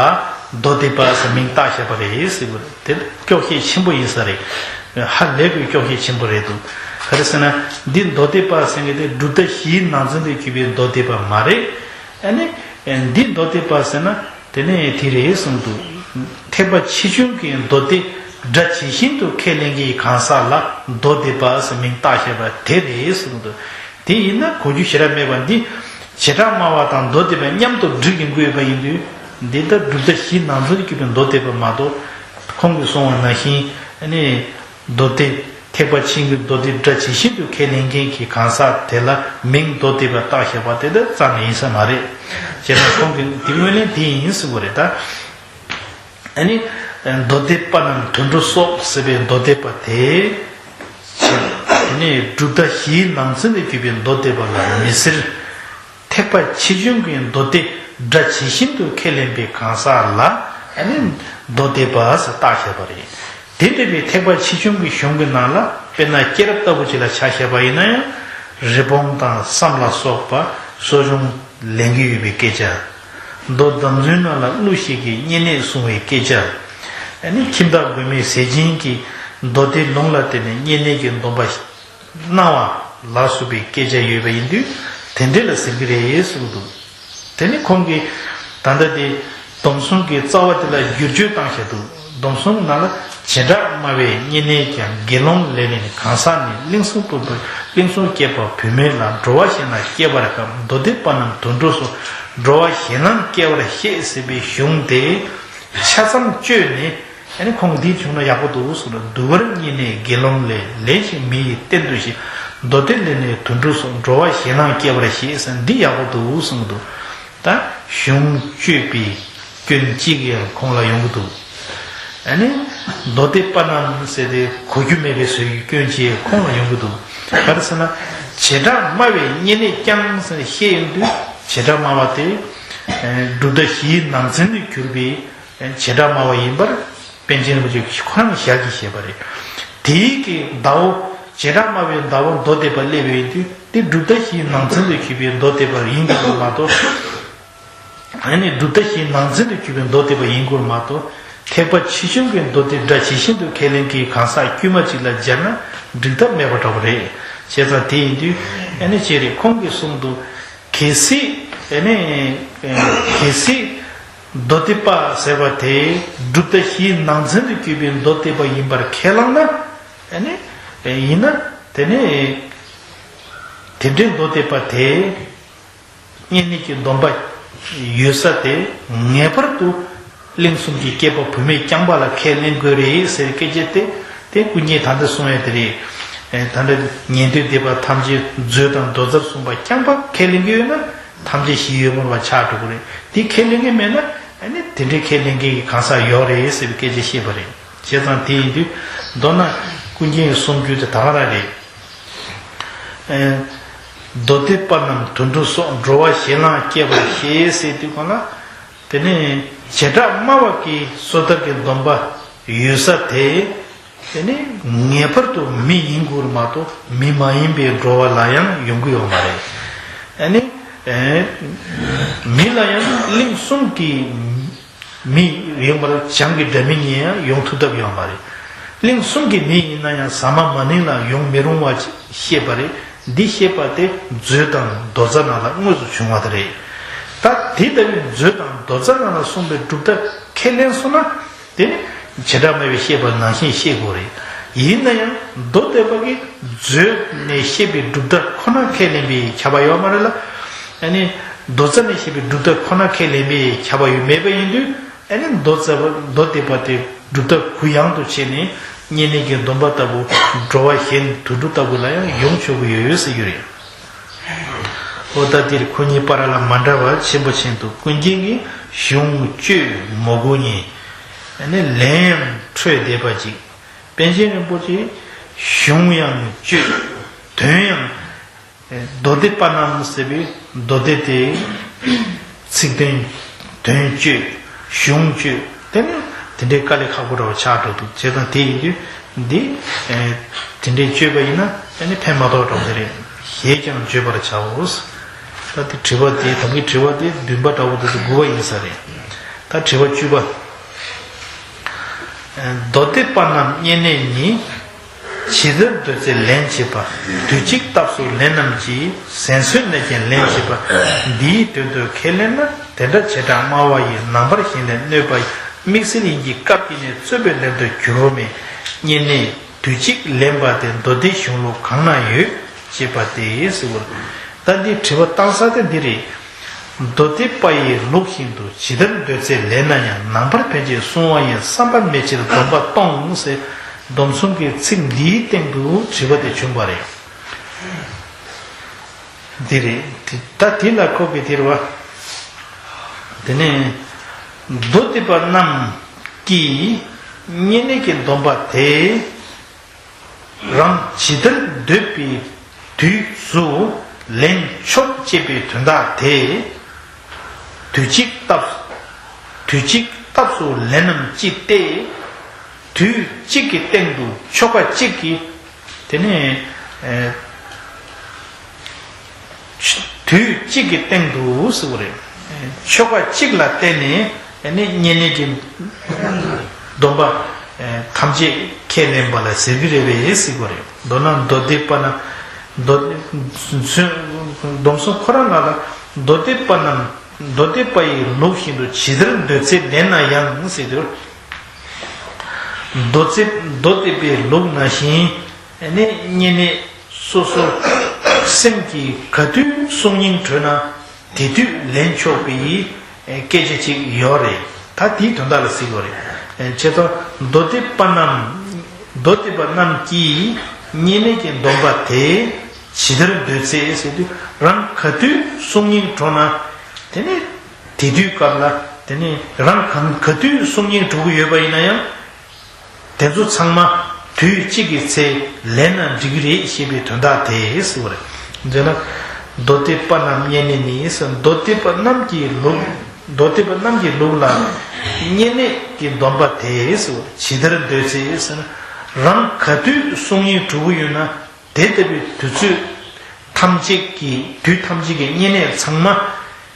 མདོ་སྡེ་པ་ཟེར་མིང་བཏགས་བཞག་པ་རེད་ཟེར་བ་རེད། དེ་སྐྱོ་ཤས་ཆེན་པོ་ཡིན་ས་རེད། ཧ་ལས་པའི་སྐྱོ་ཤས་ཆེན་པོ་རེད་འདུག་ག་རེ་ཟེར་ན། འདི་མདོ་སྡེ་པ་ཟེར་མཁན་དེ་གྲུབ་མཐའ་བཞིའི་ནང་ཚན་དུ་གྱུར་པའི་མདོ་སྡེ་པ་མ་རེད། ཨ་ནི། འདི་མདོ་སྡེ་པ་ཟེར་ན་དེ་ནས་དེ་རེད་གསུངས་འདུག་ཐེག་པ་ཆེ་ཆུང་གི་མདོ་སྡེ་སྒྲ་ཇི་བཞིན་དུ་ཁས་ལེན་གྱི་གང་ཟག་ལ་མདོ་སྡེ་པ་ཟེར་མིང་བཏགས་བཞག་པ་དེ་རེད་གསུངས་འདུག་དེ་ཡིན་ན་གོ་རྒྱུ་ཞེ་དྲག་མེད་པ་འདི་བྱེ་བྲག་སྨྲ་བ་དང་མདོ་སྡེ་པ་མཉམ་དུ་སྒྲིག་ཡོང་གི་ཡོད་པ་ཡིན་དུས་འདི་ལྟར་གྲུབ་མཐའ་བཞིའི་ནང་ཚན་དུ་གྱུར་པའི་མདོ་སྡེ་པ་མ་གཏོགས་ཁོང་གིས་གསུངས་པ་ནང་བཞིན་ཨ་ནི། མདོ་སྡེ། ཐེག་པ་ཆེན་གྱི་མདོ་སྡེ་སྒྲ་ཇི་བཞིན་དུ་ཁས་ལེན་མཁན་གྱི་གང་ཟག་དེ་ལ་མིང་མདོ་སྡེ་པ་བཏགས་བཞག་པ་དེ་ལྟར་རྩ་ནས་ཡིན་ས་མ་རེད། བྱས་ན་ཁོང་གིས་འདི་དངོས་གནས་དེ་ཡིན་གསུངས་པ་རེད་ད། ཨ་ནི་མདོ་སྡེ་པ་རྣམས་དུད་འགྲོ་སོགས་ཟེར་བའི་མདོ་སྡེ་པ་དེ། དེ་ནས་གྲུབ་མཐའ་བཞིའི་ནང་ཚན་དུ་གྱུར་པའི་མདོ་སྡེ་པ་ལ་མི་སེར། ཐེག་པ་ཆེ་ཆུང་གི་མདོ་སྡེ་སྒྲ་ཇི་བཞིན་དུ་ཁས་ལེན་པའི་གང་ཟག་ལ་ཨ་ནི་མདོ་སྡེ་པ་ཟེར་བཏགས་བཞག་པ་རེད། དེ་འདྲ་བའི་ཐེག་པ་ཆེ་ཆུང་གི་གཞུང་གི་ནང་ལ་དཔེར་ན་སྐྱེས་རབས་ལྟ་བུ་ཅིག་ལ་ཆ་བཞག་པ་ཡིན་ན་ཡང་། རི་བོང་དང་སྲམ་ལ་སོགས་པ་གསོ་སྦྱོང་ལེན་གྱི་ཡོད་པའི་སྐད་ཆ། མདོ་བདག་འཛིན་ནང་ལ་གླུ་ཞིག་གིས་བསྙེན་གནས་བསྲུང་བའི་སྐད་ཆ། ཨ་ནི་ཁྱིམ་བདག་མགོན་མེད་ཟས་སྦྱིན་གྱིས་མདོ་སྡེ་ལུང་ལ་བརྟེན་ནས་བསྙེན་གནས་ཀྱི་སྡོམ་པ་གནང་བ་ལ་སོགས་པའི་སྐད་ཆ་ཡོད་པ་ཡིན་དུས། དེ་འདྲ་ལ་ཟེར་གྱི་རེད་གསུངས་འདུག་དེ་ནི་ཁོང་གིས་ད་ལྟ་དེ་སྡོམ་གསུམ་གྱི་རྩ་བ་དེ་ལ་བསྒྱུར་བཅོས་བཏང་བཞག་འདུག་སྡོམ་གསུམ་ནང་ལ་བྱེ་བྲག་སྨྲ་བའི་བསྙེན་གནས་ཀྱང་དགེ་སློང་ལས་ནི་གང་ཟག་ནི་གླིང་གསུམ་པོ་གླིང་གསུམ་སྐྱེས་པ་བུད་མེད་ལ་འགྲོ་བ་གཞན་ལ་སྐྱེ་བར་དཀའ། མདོ་སྡེ་པ་རྣམས་དུད་འགྲོ་སོགས་འགྲོ་བ་གཞན་ལའང་སྐྱེ་བར་བཤད་ཟེར་བའི་གཞུང་དེ་ཆ་ཚང་བཅོས་ནས། ཨ་ནི་ཁོང་འདི་བྱུང་ན་ཡག་པོ་འདུག་གསུངས་ན། འདུལ་བར་བསྙེན་གནས་དགེ་སློང་ལས། ལན་ཞིག་མི་ཡི་རྟེན་དུ་བཞེས། མདོ་སྡེ་ལས་ནི་དུད་འགྲོ་སོགས། འགྲོ་བ་གཞན་ལའང་སྐྱེ་བར་བཤད་ཟེར། འདི་ཡག་པོ་འདུག་གསུངས་འདུག་ད་གཞུང་བཅོས་པའི་སྐྱོན་གཅིག་ཡང་ཁོང་ལ་ཡོང་གི་འདུག་ཨ་ནི་མདོ་སྡེ་པ་རྣམས་ཟེར་ཏེ་གོ་རྒྱུ་མེད་པའི་བཟོ་ཡི་སྐྱོན་གཅིག་ཁོང་ལ་ཡོང་གི་འདུག་ག་རེ་ཟེར་ན། བྱེ་བྲག་སྨྲ་བའི་བསྙེན་གནས་ཀྱང་ཟེར་བཤད་ཡོང་དུས། བྱེ་བྲག་སྨྲ་བ་དེ་གྲུབ་མཐའ་བཞིའི་ནང་ཚན་དུ་གྱུར་པའི་བྱེ་བྲག་སྨྲ་བ་ཡིན་པར་པཎ་ཆེན་རིན་པོ་ཆེ་ཁོ་རང་ཞལ་གྱིས་བཞེས་པ་རེད། དེའི་གི་ཟླ་བོ་བྱེ་བྲག་སྨྲ་བའི་ཟླ་བོ་མདོ་སྡེ་པ་སླེབས་པ་ཡིན་དུས། དེ་གྲུབ་མཐའ་བཞིའི་ནང་ཚན་དུ་གྱུར་པའི་མདོ་སྡེ་པ་ཡིན་དགོས་མ་གཏོགས། ཨ་ནི་གྲུབ་མཐའ་བཞིའི་ནང་ཚན་དུ་གྱུར་པའི་མདོ་སྡེ་པ་ཡིན་དགོས་མ་གཏོགས། ཐེག་པ་ཆེ་ཆུང་གི་མདོ་སྡེ་སྒྲ་ཇི་བཞིན་དུ་ཁས་ལེན་མཁན་གྱི་གང་ཟག་དཀྱུས་མ་གཅིག་ལ་སྦྱར་ན་འགྲིག་ཐབས་མེད་པ་འདྲ་པོ་རེད། བྱས་ཙང་དེ་ཡིན་དུས་ཨ་ནི་ཅི་རེད། ཁོང་གིས་གསུངས་འདུག་གལ་སྲིད་ཨ་ནི་གལ་སྲིད་མདོ་སྡེ་པ་ཟེར་བ་དེ་གྲུབ་མཐའ་བཞིའི་ནང་ཚན་དུ་གྱུར་པའི་མདོ་སྡེ་པ་ཡིན་པར་ཁས་བླངས་ན། ཨ་ནི་ཡིན་ན་དེ་ནི་དེ་འདྲའི་མདོ་སྡེ་པ་དེ་བསྙེན་གནས་ཀྱི་སྡོམ་པ་ཡོད་ས་དེ་ངེས་པར་དུ་གླིང་གསུམ་གྱི་སྐྱེས་པ་བུད་མེད་རྐྱང་པ་ལ་ཁས་ལེན་དགོས་རེད་ཟེར་སྐད་ཆ་དེ། དེ་ཀུན་མཁྱེན་ད་ལྟ་གསུང་ཡ་དེ་རེད། ད་ལྟ་ཉན་ཐོས་སྡེ་པ་ཐམས་ཅད་མཛོད་དང་མདོ་རྩར་གསུངས་པ་རྐྱང་པ་ཁས་ལེན་གྱི་ཡོད་ན། ཐམས་ཅད་ཞི་གཡོ་མོར་བ་ཆགས་འགྲོ་གི་རེད། དེ་ཁས་ལེན་གྱི་མེད་ན། ཨ་ནི་དེ་འདྲའི་ཁས་ལེན་མཁན་གྱི་གང་ཟག་ཡོད་རེད་ཟེར་བའི་སྐད་ཆ་བཤད་པ་རེད། བྱས་ཙང་དེ་ཡིན་དུས་མདོར་ན་ཀུན་མཁྱེན་གྱི་གསུང་རྒྱུན་དེ་ད་ག་རང་རེད། ཨེ། མདོ་སྡེ་པ་རྣམས་དུད་འགྲོ་སོགས། འགྲོ་བ་གཞན་ལའང་སྐྱེ་བར་བཤད་ཟེར་དུས་གང་ལ། དེ་ནས་བྱེ་བྲག་སྨྲ་བ་གི་སོ་ཐར་གྱི་སྡོམ་པ་ཡོད་ས་དེ། དེ་ནི་ངེས་པར་དུ་མི་ཡིན་དགོས་མ་གཏོགས་མི་མ་ཡིན་པའི་འགྲོ་བ་ལ་ཡང་ཡོང་གི་ཡོད་མ་རེད། ཨ་ནི། ཨེ། མི་ལ་ཡང་གླིང་གསུམ་གྱི་མི་ཡོང་བར་བྱང་གི་སྒྲ་མི་སྙན་ཡང་ཡོང་ཐུབ་ཐབས་ཡོད་མ་རེད། གླིང་གསུམ་གྱི་མི་ཡིན་ན་ཡང་ཟ་མ་མ་ནིང་ལ་ཡོང་མི་རུང་བ་བཤད་པ་རེད། འདི་བཤད་པ་དེ་མཛོད་དང་མདོ་རྩ་ནང་ལ་དངོས་སུ་བྱུང་བ་དེ་རེད། ད་དེ་ལྟ་བུའི་མཛོད་དང་མདོ་རྩ་ནང་ལ་གསུངས་པའི་གྲུབ་མཐའ་ཁས་ལེན་སོང་ན། དེ་ནི་བྱེ་བྲག་སྨྲ་བས་བཤད་པ་ནང་བཞིན་བཤད་དགོས་རེད། ཡིན་ན་ཡང་མདོ་སྡེ་པ་གིས་མཛོད་ནས་བཤད་པའི་གྲུབ་མཐའ་ཁོ་ན་ཁས་ལེན་པའི་ཁྱབ་པ་ཡོད་མ་རེད་ལ། ཨ་ནི་མདོ་རྩ་ནས་བཤད་པའི་གྲུབ་མཐའ་ཁོ་ན་ཁས་ལེན་པའི་ཁྱབ་པ་ཡོད་མེད་པ་ཡིན་དུས། ཨ་ནི་མདོ་རྩ་བ་མདོ་སྡེ་པ་དེ་གྲུབ་མཐའ་གུ་ཡངས་དུ་བྱས་ནས་བསྙེན་གནས་ཀྱི་སྡོམ་པ་ལྟ་བུ་འགྲོ་བ་གཞན་དུད་འགྲོ་ལྟ་བུ་ལ་ཡང་ཡོང་ཆོག་གི་ཡོད་ཟེར་རྒྱུ་རེད། ཨོ་ད་འདིར་ཁོ་གཉིས་བར་ལ་མ་འདྲ་བ་ཆེན་པོ་ཆེན་འདུག་ཀུན་མཁྱེན་གྱིས་གཞུང་བཅོས་མོ་དགུ་གཉིས། ཨ་ནི་ལན་ཡང་འཕྲོས་བསྡད་པ་ཅིག་པཎ་ཆེན་རིན་པོ་ཆེས་གཞུང་ཡང་བཅོས། དོན་ཡང་། མདོ་སྡེ་པ་རྣམས་ཟེར་བའི་མདོ་སྡེ་དེ་ཚིག་དོན་དོན་བཅོས། གཞུང་བཅོས། དེ་ནི་དེ་འདྲའི་དཀའ་ལས་ཁག་པོ་འདྲ་བ་ཆགས་འགྲོ་འདུག་བྱས་ཙང་དེ་ཡིན་དུས་འདི་དེ་འདྲའི་བཅོས་པ་ཡིན་ན་ཨ་ནི་ཕན་མ་ཐོགས་འགྲོ་གི་རེད། ཞེས་ཀྱང་བརྗོད་པར་བྱའོ། ད་དེ་དྲི་བ་དེ་ད་གིན་དྲི་བ་དེ་བདུན་པ་འདྲ་བོ་དེ་ཚོ་དགུ་པ་ཡིན་ས་རེད། ད་དྲི་བ་བཅུ་པ། མདོ་སྡེ་པ་རྣམས་བསྙེན་གནས་ཉིད། ཇི་ལྟར་འདོད་ཚེ་ལན་བྱེད་པ། དུས་གཅིག་སྟབས་སུ་ལེན་རྣམས་ཀྱིས། གཟན་གསོད་ནས་ཀྱང་ལན་བྱེད་པ། འདིའི་དོན་དུ་ཁས་ལེན་ན། དེ་འདྲ་བྱེ་བྲག་སྨྲ་བ་ཡི། ནང་པར་གཞན་ལས་གནོད་པ་ཡི། དམིགས་བསལ་ཡིན་གྱི་སྐབས་ཀྱིས་ནི། རྩོད་པའི་ལན་དུ་འགྱུར་བ་མེད། བསྙེན་གནས་དུས་གཅིག་ལེན་པ་དེ། མདོ་སྡེའི་གཞུང་ལུགས་གང་ན་ཡོད། ཅེས་པ་སྟེ་ཟེར་བ། ད་འདི་དྲི་བ་བཏང་ས་དེ་འདི་རེད། མདོ་སྡེ་པ་ཡི་ལུགས་བཞིན་དུ་ཇི་ལྟར་འདོད་ཚེ་ལེན་ན་ཡང་། ནང་པར་ཕན་ཆད་བསྲུང་བ་ཡིན། བསམ་པ་མེད་ཕྱིར་སྡོམ་པ་གཏོང་ཟེར། སྡོམ་གསུམ་གྱི་ཚིག་འདིའི་སྟེང་དུ་དྲི་བ་དེ་བྱུང་བ་རེད། འདི་རེད། ད་དེ་ལ་ཁོ་གིས་དེ་རེད་བ། དེ་ནས་མདོ་སྡེ་པ་རྣམས། ཀྱིས་བསྙེན་གནས་ཀྱི་སྡོམ་པ་དེ་རང་ཇི་ལྟར་འདོད་པའི་དུས་སུ་ལེན་ཆོག་ཅེས་པའི་དོན་དག་དེ། དུས་གཅིག་སྟབས་དུས་གཅིག་སྟབས་སུ་ལེན་ནམ་ཅི་སྟེ། དུས་གཅིག་གི་སྟེང་དུ་ཆོ་ག་གཅིག་གིས། དེ་ནས་ཨེ། དུས་གཅིག་གི་སྟེང་དུ་ཟེར་བ་རེད། ཆོ་ག་གཅིག་ལ་བརྟེན་ནས་ཨེ་ནི་བསྙེན་གནས་ཀྱི་སྡོམ་པ་ཨེ་ཐམས་ཅད་ཁས་ལེན་པ་ལ་ཟེར་གྱི་རེད་པས་ཟེར་བ་རེད། མདོར་ན་མདོ་སྡེ་པ་ན་མདོ་སྡོམ་གསུམ་ཁོ་རང་ལ་ལ་མདོ་སྡེ་པ་རྣམས་མདོ་སྡེ་པ་ཡི་ལུགས་བཞིན་དུ་ཇི་ལྟར་འདོད་ཚེ་ལེན་ན་ཡང་ཟེར་དུས། མདོ་སྡེ་མདོ་སྡེ་པའི་ལུགས་ནང་བཞིན་ནི་བསྙེན་གནས་སོ་སོ་སེམས་ཀྱིས་ག་དུས་བསྲུང་སྙིང་བྲོ་ན་དེ་དུས་ལེན་ཆོག་པའི་སྐད་ཆ་ཅིག་ཡོད་རེད། ད་དེའི་དོན་དག་ལ་གཟིགས་དགོས་རེད། བྱས་ཙང་མདོ་སྡེ་པ་རྣམས་མདོ་སྡེ་པ་རྣམས་ཀྱིས་བསྙེན་གནས་ཀྱི་སྡོམ་པ་དེ་ཇི་ལྟར་འདོད་ཚེ་ཟེར་དུས་རང་ག་དུས་བསྲུང་སྙིང་བྲོ་ན། དེ་ནི་དེ་དུས་སྐབས་ལ་དེ་ནི་རང་གང་ག་དུས་བསྲུང་སྙིང་བྲོ་གི་ཡོད་པ་ཡིན་ན་ཡང་། དེ་ཚོ་ཚང་མ་དུས་གཅིག་གི་ཚེ་ལེན་ན་འགྲིག་གི་རེད་ཞེས་པའི་དོན་དག་དེ་ཟེར་བ་རེད། མདོར་ན། མདོ་སྡེ་པ་རྣམས་བསྙེན་གནས་ནི་ཟེར། མདོ་སྡེ་པ་རྣམས་ཀྱི་ལུགས། མདོ་སྡེ་པ་རྣམས་ཀྱི་ལུགས་ལ་བསྙེན་གནས་ཀྱི་སྡོམ་པ་དེ་ཟེར་བ་ཇི་ལྟར་འདོད་ཚེ་ཟེར་ན། རང་ག་དུས་བསྲུང་སྙིང་བྲོ་གི་ཡོད་ན། དེ་ལྟ་བུའི་དུས་ཚོད་ཐམས་ཅད་ཀྱི་དུས་ཐམས་ཅད་ཀྱི་བསྙེན་གནས་ཚང་མ་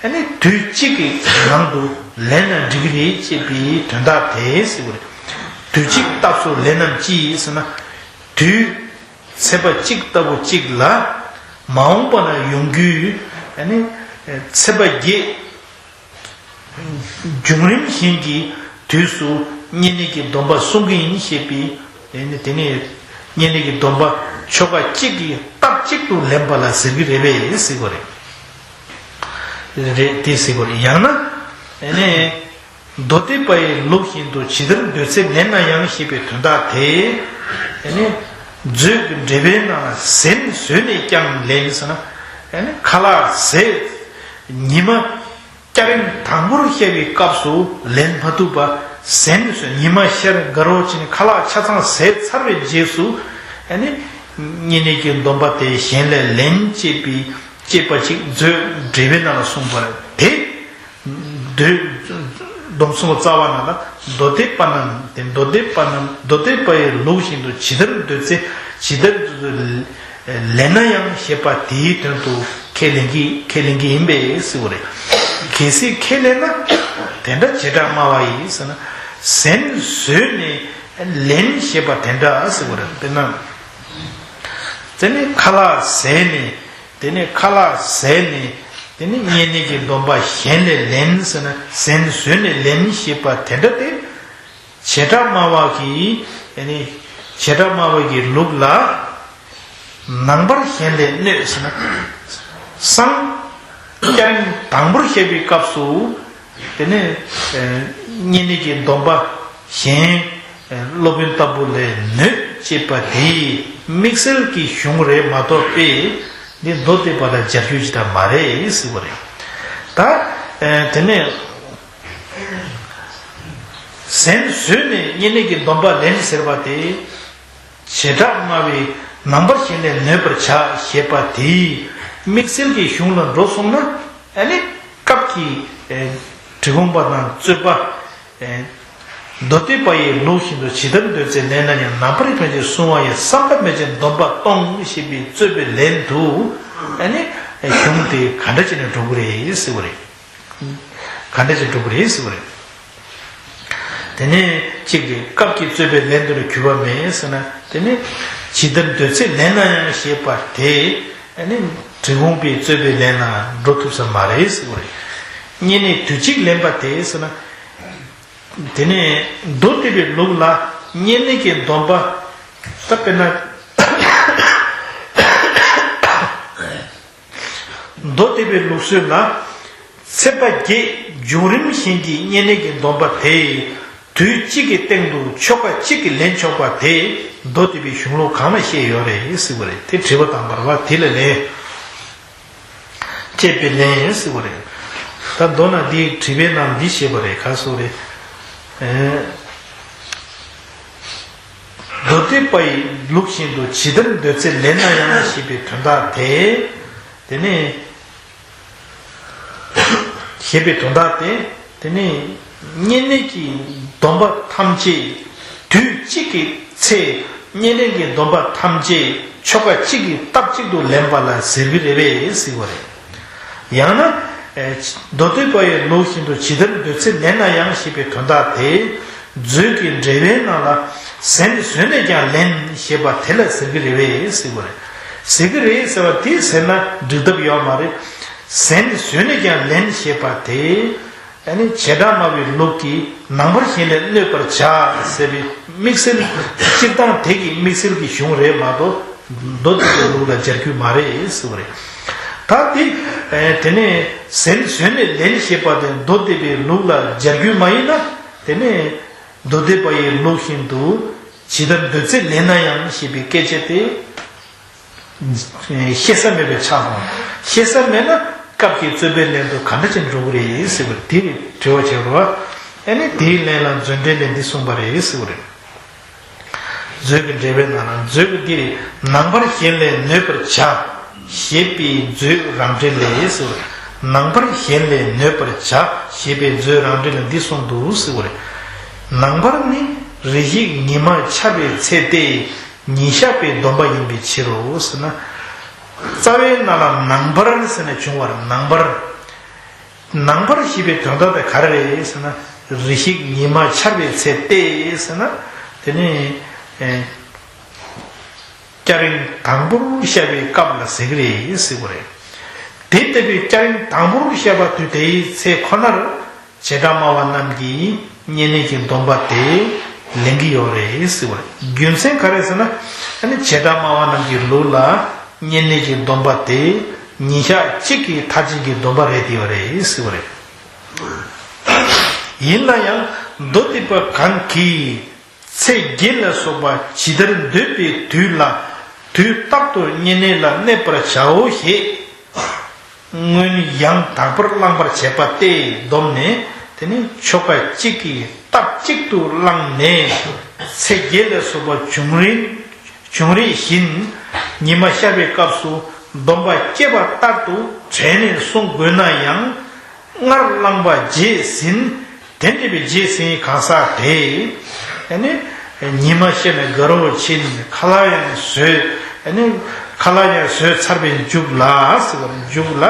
ཨ་ནི་དུས་གཅིག་གི་ནང་དུ་ལེན་ན་འགྲིག་གི་རེད་ཅེས་པའི་དོན་དག་དེ་ཟེར་བ་རེད། དུས་གཅིག་སྟབས་སུ་ལེན་ནམ་ཅི་ཟེར་ན། དུས་ཚེས་པ་གཅིག་ལྟ་བུ་གཅིག་ལ་མ་འོངས་པ་ན་ཡོང་རྒྱུའི་ཨ་ནི་ཚེས་པ་བརྒྱད། བྱུང་རིམ་བཞིན་གྱི་དུས་སུ་བསྙེན་གནས་ཀྱི་སྡོམ་པ་བསྲུང་གི་ཡིན་ཞེས་པའི་དེ་ནི་དེ་ནི་བསྙེན་གནས་ཀྱི་སྡོམ་པ་ཆོ་ག་གཅིག་གིས་སྟབས་གཅིག་ཏུ་ལེན་པ་ལ་ཟེར་གྱི་རེད་པས་ཟེར་གྱི་རེད། རེད་དེ་ཟེར་གྱི་རེད། ཡང་ན་དེ་ནི་མདོ་སྡེ་པ་ཡི་ལུགས་བཞིན་དུ་ཇི་ལྟར་འདོད་ཚེ་ལེན་ན་ཡང་ཞེས་པའི་དོན་དག་དེ་དེ་ནི་མཛོད་ཀྱི་འགྲེལ་པའི་ནང་ན་ཟན་ཟོས་ནས་ཀྱང་ལེན་ཟེར་ན། དེ་ནི་ཁ་ལག་ཟས་ཉི་མ། སྐྱ་རེངས་དང་པོར་བཤད་པའི་སྐབས་སུ་ལེན་མ་ཐུབ་པ་ཟན་ཟོས་ཉི་མ་ཤར་དགའ་རོགས་བྱས་ནས་ཁ་ལག་ཆ་ཚང་ཟས་ཚར་བའི་རྗེས་སུ་ཨ་ནི་བསྙེན་གནས་ཀྱི་སྡོམ་པ་དེ་གཞན་ལས་ལེན་ཅེས་པའི་ཅེས་པ་ཅིག་མཛོད་འགྲེལ་པའི་ནང་ལ་གསུངས་པ་རེད་དེ། མདོ་སྡོམ་གསུམ་རྩ་བ་ན་ལ་མདོ་སྡེ་པ་རྣམས་ཏེ་མདོ་སྡེ་པ་རྣམས་མདོ་སྡེ་པ་ཡི་ལུགས་བཞིན་དུ་ཇི་ལྟར་འདོད་ཚེ་ཇི་ལྟར་དུ། ལེན་ན་ཡང་ཞེས་པ་དེའི་དོན་དུ་ཁས་ལེན་གྱི་ཁས་ལེན་གྱི་ཡིན་པས་ཟེར་བ་རེད། གལ་སྲིད་ཁས་ལེན་ན་དེ་འདྲ་བྱེ་བྲག་སྨྲ་བ་ཡིས་ཟེར་ན། ཟན་ཟོས་ནས་ལེན་ཞེས་པ་དེ་འདྲ་ཟེར་བ་རེད། དཔེར་ན། དེ་ནས་ཁ་ལག་ཟས་ནས་དེ་ནས་ཁ་ལག་ཟས་ནས་དེ་ནས་བསྙེན་གནས་ཀྱི་སྡོམ་པ་གཞན་ལས་ལེན་ཟེར་ན་ཟན་ཟོས་ནས་ལེན་ཞེས་པ་དེ་འདྲ་སྟེ། བྱེ་བྲག་སྨྲ་བ་གིས་ཨ་ནི་བྱེ་བྲག་སྨྲ་བ་གི་ལུགས་ལ་ནང་པར་གཞན་ལས་གནོད་ཟེར་ན། སང་སྐྱ་རེངས་དང་པོར་བཤད་པའི་སྐབས་སུ་དེ་ནས་བསྙེན་གནས་ཀྱི་སྡོམ་པ་གཞན་སློབ་དཔོན་ལྟ་བུ་ལས་གནོད་ཅེས་པ་དེ་དམིགས་བསལ་གྱི་གཞུང་རེད་མ་གཏོགས་པས་འདི་མདོ་སྡེ་པ་ལ་སྦྱར་རྒྱུ་ཅི་ལྟར་མ་རེད་ཟེར་བ་རེད། ད་དེ་ནས། ཟན་ཟོས་ནས་བསྙེན་གནས་ཀྱི་སྡོམ་པ་ལེན་ཟེར་བ་དེ། བྱེ་བྲག་སྨྲ་བའི་ནང་པར་གཞན་ལས་གནོད་པར་བྱ་ཞེས་པ་དེའི་དམིགས་བསལ་གྱི་གཞུང་ལ་འགྲོ་སོང་ན་ཨ་ནི་སྐབས་ཀྱི་ཨེ་འབྲི་གུང་པ་དང་རྩོད་པ་ཨེ་མདོ་སྡེ་པ་ཡི་ལུགས་བཞིན་དུ་ཇི་ལྟར་འདོད་ཚེ་ལེན་ན་ཡང་ནང་པར་ཕན་ཆད་བསྲུང་བ་ཡི་བསམ་པ་མེད་ཅིང་སྡོམ་པ་གཏོང་ཞེས་པའི་རྩོད་པའི་ལན་དུ་ཨ་ནི་གཞུང་དེ་ག་འདྲ་བྱས་ནས་འགྲོ་གི་རེད་ཟེར་བ་རེད། ག་འདྲ་ཞིག་འགྲོ་གི་རེད་ཟེར་བ་རེད། དེ་ནས་གཅིག་གིས་སྐབས་ཀྱི་རྩོད་པའི་ལན་དུ་ལ་གུས་པ་མེད་ཟེར་ན། དེ་ནས་ཇི་ལྟར་འདོད་ཚེ་ལེན་ན་ཡང་ཞེས་པ་དེ་ཨ་ནི་འབྲི་གུང་པའི་རྩོད་པའི་ལན་ལ་འགྲོ་ཐུབ་ས་མ་རེད་ཟེར་བ་རེད། བསྙེན་གནས་དུས་གཅིག་ལེན་པ་དེ་ཟེར་ན། དེ་ནས་མདོ་སྡེ་པའི་ལུགས་ལ་བསྙེན་གནས་ཀྱི་སྡོམ་པ་ད་དཔེར་ན། མདོ་སྡེ་པའི་ལུགས་སྲོལ་ལ། ཚེས་པ་བརྒྱད་འབྱུང་རིམ་བཞིན་གྱི་བསྙེན་གནས་ཀྱི་སྡོམ་པ་དེ། དུས་གཅིག་གི་སྟེང་དུ་ཆོ་ག་གཅིག་གིས་ལེན་ཆོག་པ་དེ། མདོ་སྡེ་པའི་གཞུང་ལུགས་གང་ལ་བཤད་ཡོད་རེད་ཟེར་བ་རེད། དེ་དྲི་བ་དང་བར་བ་དེ་ལ་ལན། ཅེས་པའི་ལན་ཟེར་བ་རེད། ད་མདོར་ན་འདི་དྲི་བའི་ནང་འདི་བཤད་པ་རེད། ག་སོགས་རེད། ཨེ། མདོ་སྡེ་པ་ཡི་ལུགས་བཞིན་དུ་ཇི་ལྟར་འདོད་ཚེ་ལེན་ན་ཡང་ཞེས་པའི་དོན་དག་དེ། དེ་ནི། ཞེས་པའི་དོན་དག་དེ། དེ་ནི། བསྙེན་གནས་ཀྱི་སྡོམ་པ་ཐམས་ཅད། དུས་གཅིག་གི་ཚེ། བསྙེན་གནས་ཀྱི་སྡོམ་པ་ཐམས་ཅད་ཆོ་ག་གཅིག་གིས་སྟབས་གཅིག་ཏུ་ལེན་པ་ལ་ཟེར་གྱི་རེད་པས་ཟེར་བ་རེད། ཡང་ན། མདོ་སྡེ་པ་ཡི་ལུགས་བཞིན་དུ་ཇི་ལྟར་འདོད་ཚེ་ལེན་ན་ཡང་ཞེས་པའི་དོན་དག་དེ། མཛོད་ཀྱི་འགྲེལ་པའི་ནང་ལ། ཟན་ཟོས་ནས་ཀྱང་ལེན་ཞེས་པ་དེ་ལ་ཟེར་གྱི་རེད་པས་ཟེར་བ་རེད། ཟེར་གྱི་རེད་ཟེར་བ་དེ་ཟེར་ན་འགྲིག་ཐབས་ཡོད་མ་རེད། ཟན་ཟོས་ནས་ཀྱང་ལེན་ཞེས་པ་དེ། ཨ་ནི་བྱེ་བྲག་སྨྲ་བའི་ལུགས་ཀྱིས་ནང་པར་གཞན་ལས་གནོད་པར་བྱ་ཟེར་བའི་དམིགས་བསལ་སྤྱིར་བཏང་དེ་གི་དམིགས་བསལ་གྱི་གཞུང་རེད་མ་གཏོགས། མདོ་སྡེ་པའི་ལུགས་ལ་སྦྱར་རྒྱུ་མ་རེད་ཟེར་བ་རེད། ད་དེ། དེ་ནས་ཟན་ཟོས་ནས་ལེན་ཞེས་པ་དེ་མདོ་སྡེ་པའི་ལུགས་ལ་སྦྱར་རྒྱུ་མ་ཡིན་ན། དེ་ནས་མདོ་སྡེ་པ་ཡི་ལུགས་བཞིན་དུ་ཇི་ལྟར་འདོད་ཚེ་ལེན་ན་ཡང་ཞེས་པའི་སྐད་ཆ་དེ། བཤད་ས་མེད་པའི་ཆགས་སོང་། བཤད་ས་མེད་ན་སྐབས་ཀྱི་རྩོད་པའི་ལན་དུ་ག་འདྲ་ཅིག་འགྲོ་གི་རེད་ཟེར་བ་དེ་རེད། དྲི་བ་བྱེད་རོགས། ཨ་ནི་དེའི་ལན་ལ་མཛོད་འགྲེལ་ལས་འདི་གསུངས་པ་རེད་ཟེར་བ་རེད། མཛོད་ཀྱི་འགྲེལ་པའི་ནང་ན་མཛོད་ཀྱི་འདིར་ནང་པར་གཞན་ལས་གནོད་པར་བྱ་ཞེས་པའི་མཛོད་རང་འགྲེལ་ལས་ཟེར་བ་རེད། ནང་པར་གཞན་ལས་གནོད་པར་བྱ་ཞེས་པའི་མཛོད་རང་འགྲེལ་ལས་འདི་གསུངས་འདུག་ཟེར་བ་རེད། ནང་པར་ནི་རེ་ཞིག་ཉི་མ་འཆར་བའི་ཚེ་སྟེ། ཉིན་ཞག་པའི་སྡོམ་པ་ཡིན་པའི་ཕྱིར་རོ་ཟེར་ན། རྩ་བའི་ནང་ལ་ནང་པར་ཟེར་ནས་བྱུང་བར་ནང་པར། ནང་པར་ཞེས་པའི་དོན་དག་དེ་ག་རེ་རེད་ཟེར་ན། རེ་ཞིག་ཉི་མ་འཆར་བའི་ཚེ་སྟེ་ཟེར་ན། དེ་ནི། ཨེ། སྐྱ་རེངས་དང་པོར་ཤར་བའི་སྐབས་ལ་ཟེར་གྱི་རེད་ཟེར་གྱི་རེད། དེ་ལྟ་བུའི་སྐྱ་རེངས་དང་པོར་ཤར་བ་དུས་དེའི་ཚེ་ཁོ་ནར། བྱེ་བྲག་སྨྲ་བ་རྣམས་ཀྱིས་བསྙེན་གནས་ཀྱི་སྡོམ་པ་དེ་ལེན་གྱི་ཡོད་རེད་ཟེར་བ་རེད། རྒྱུ་མཚན་ག་རེ་ཟེར་ན། ཨ་ནི་བྱེ་བྲག་སྨྲ་བ་རྣམས་ཀྱི་ལུགས་ལ་བསྙེན་གནས་ཀྱི་སྡོམ་པ་དེ་ཉིན་ཞག་གཅིག་གི་མཐར་ཕྱིན་གྱི་སྡོམ་པ་རེད་དེ་ཡོད་རེད་ཟེར་བ་རེད། ཡིན་ན་ཡང་མདོ་སྡེ་པ་གང་གིས་ཚེས་བརྒྱད་ལ་སོགས་པ་ཇི་ལྟར་འདོད་པའི་དུས་ལ་དུས་རྟག་ཏུ་བསྙེན་གནས་ལ་གནས་པར་བྱའོ་ཞེས། སྔོན་ཡང་དག་པར་བླངས་པར་བྱས་པ་སྟེ་བསྡོམས་ནས། དེ་ནི་ཆོ་ག་གཅིག་གིས་སྟབས་གཅིག་ཏུ་བླངས་ནས། ཚེས་བརྒྱད་ལ་སོགས་པ་བྱུང་རིམ་བྱུང་རིམ་བཞིན་ཉི་མ་ཤར་བའི་སྐབས་སུ་སྡོམ་པ་སྐྱེས་པ་ལྟར་དུ་དྲན་ནས་བསྲུང་དགོས་ན་ཡང་། སྔར་བླངས་པ་རྗེས་ཟིན། དེ་འདྲ་བའི་རྗེས་ཟིན་གང་ཟག་དེ། ཨ་ནི། ཉི་མ་ཤར་ནས་དགའ་རོགས་ཕྱིན། ཁ་ལག་ཡང་ཟོས། ཨ་ནི། ཁ་ལག་ཡང་ཟོས་ཚར་བའི་མཇུག་ལ། ཟེར་བ་མཇུག་ལ།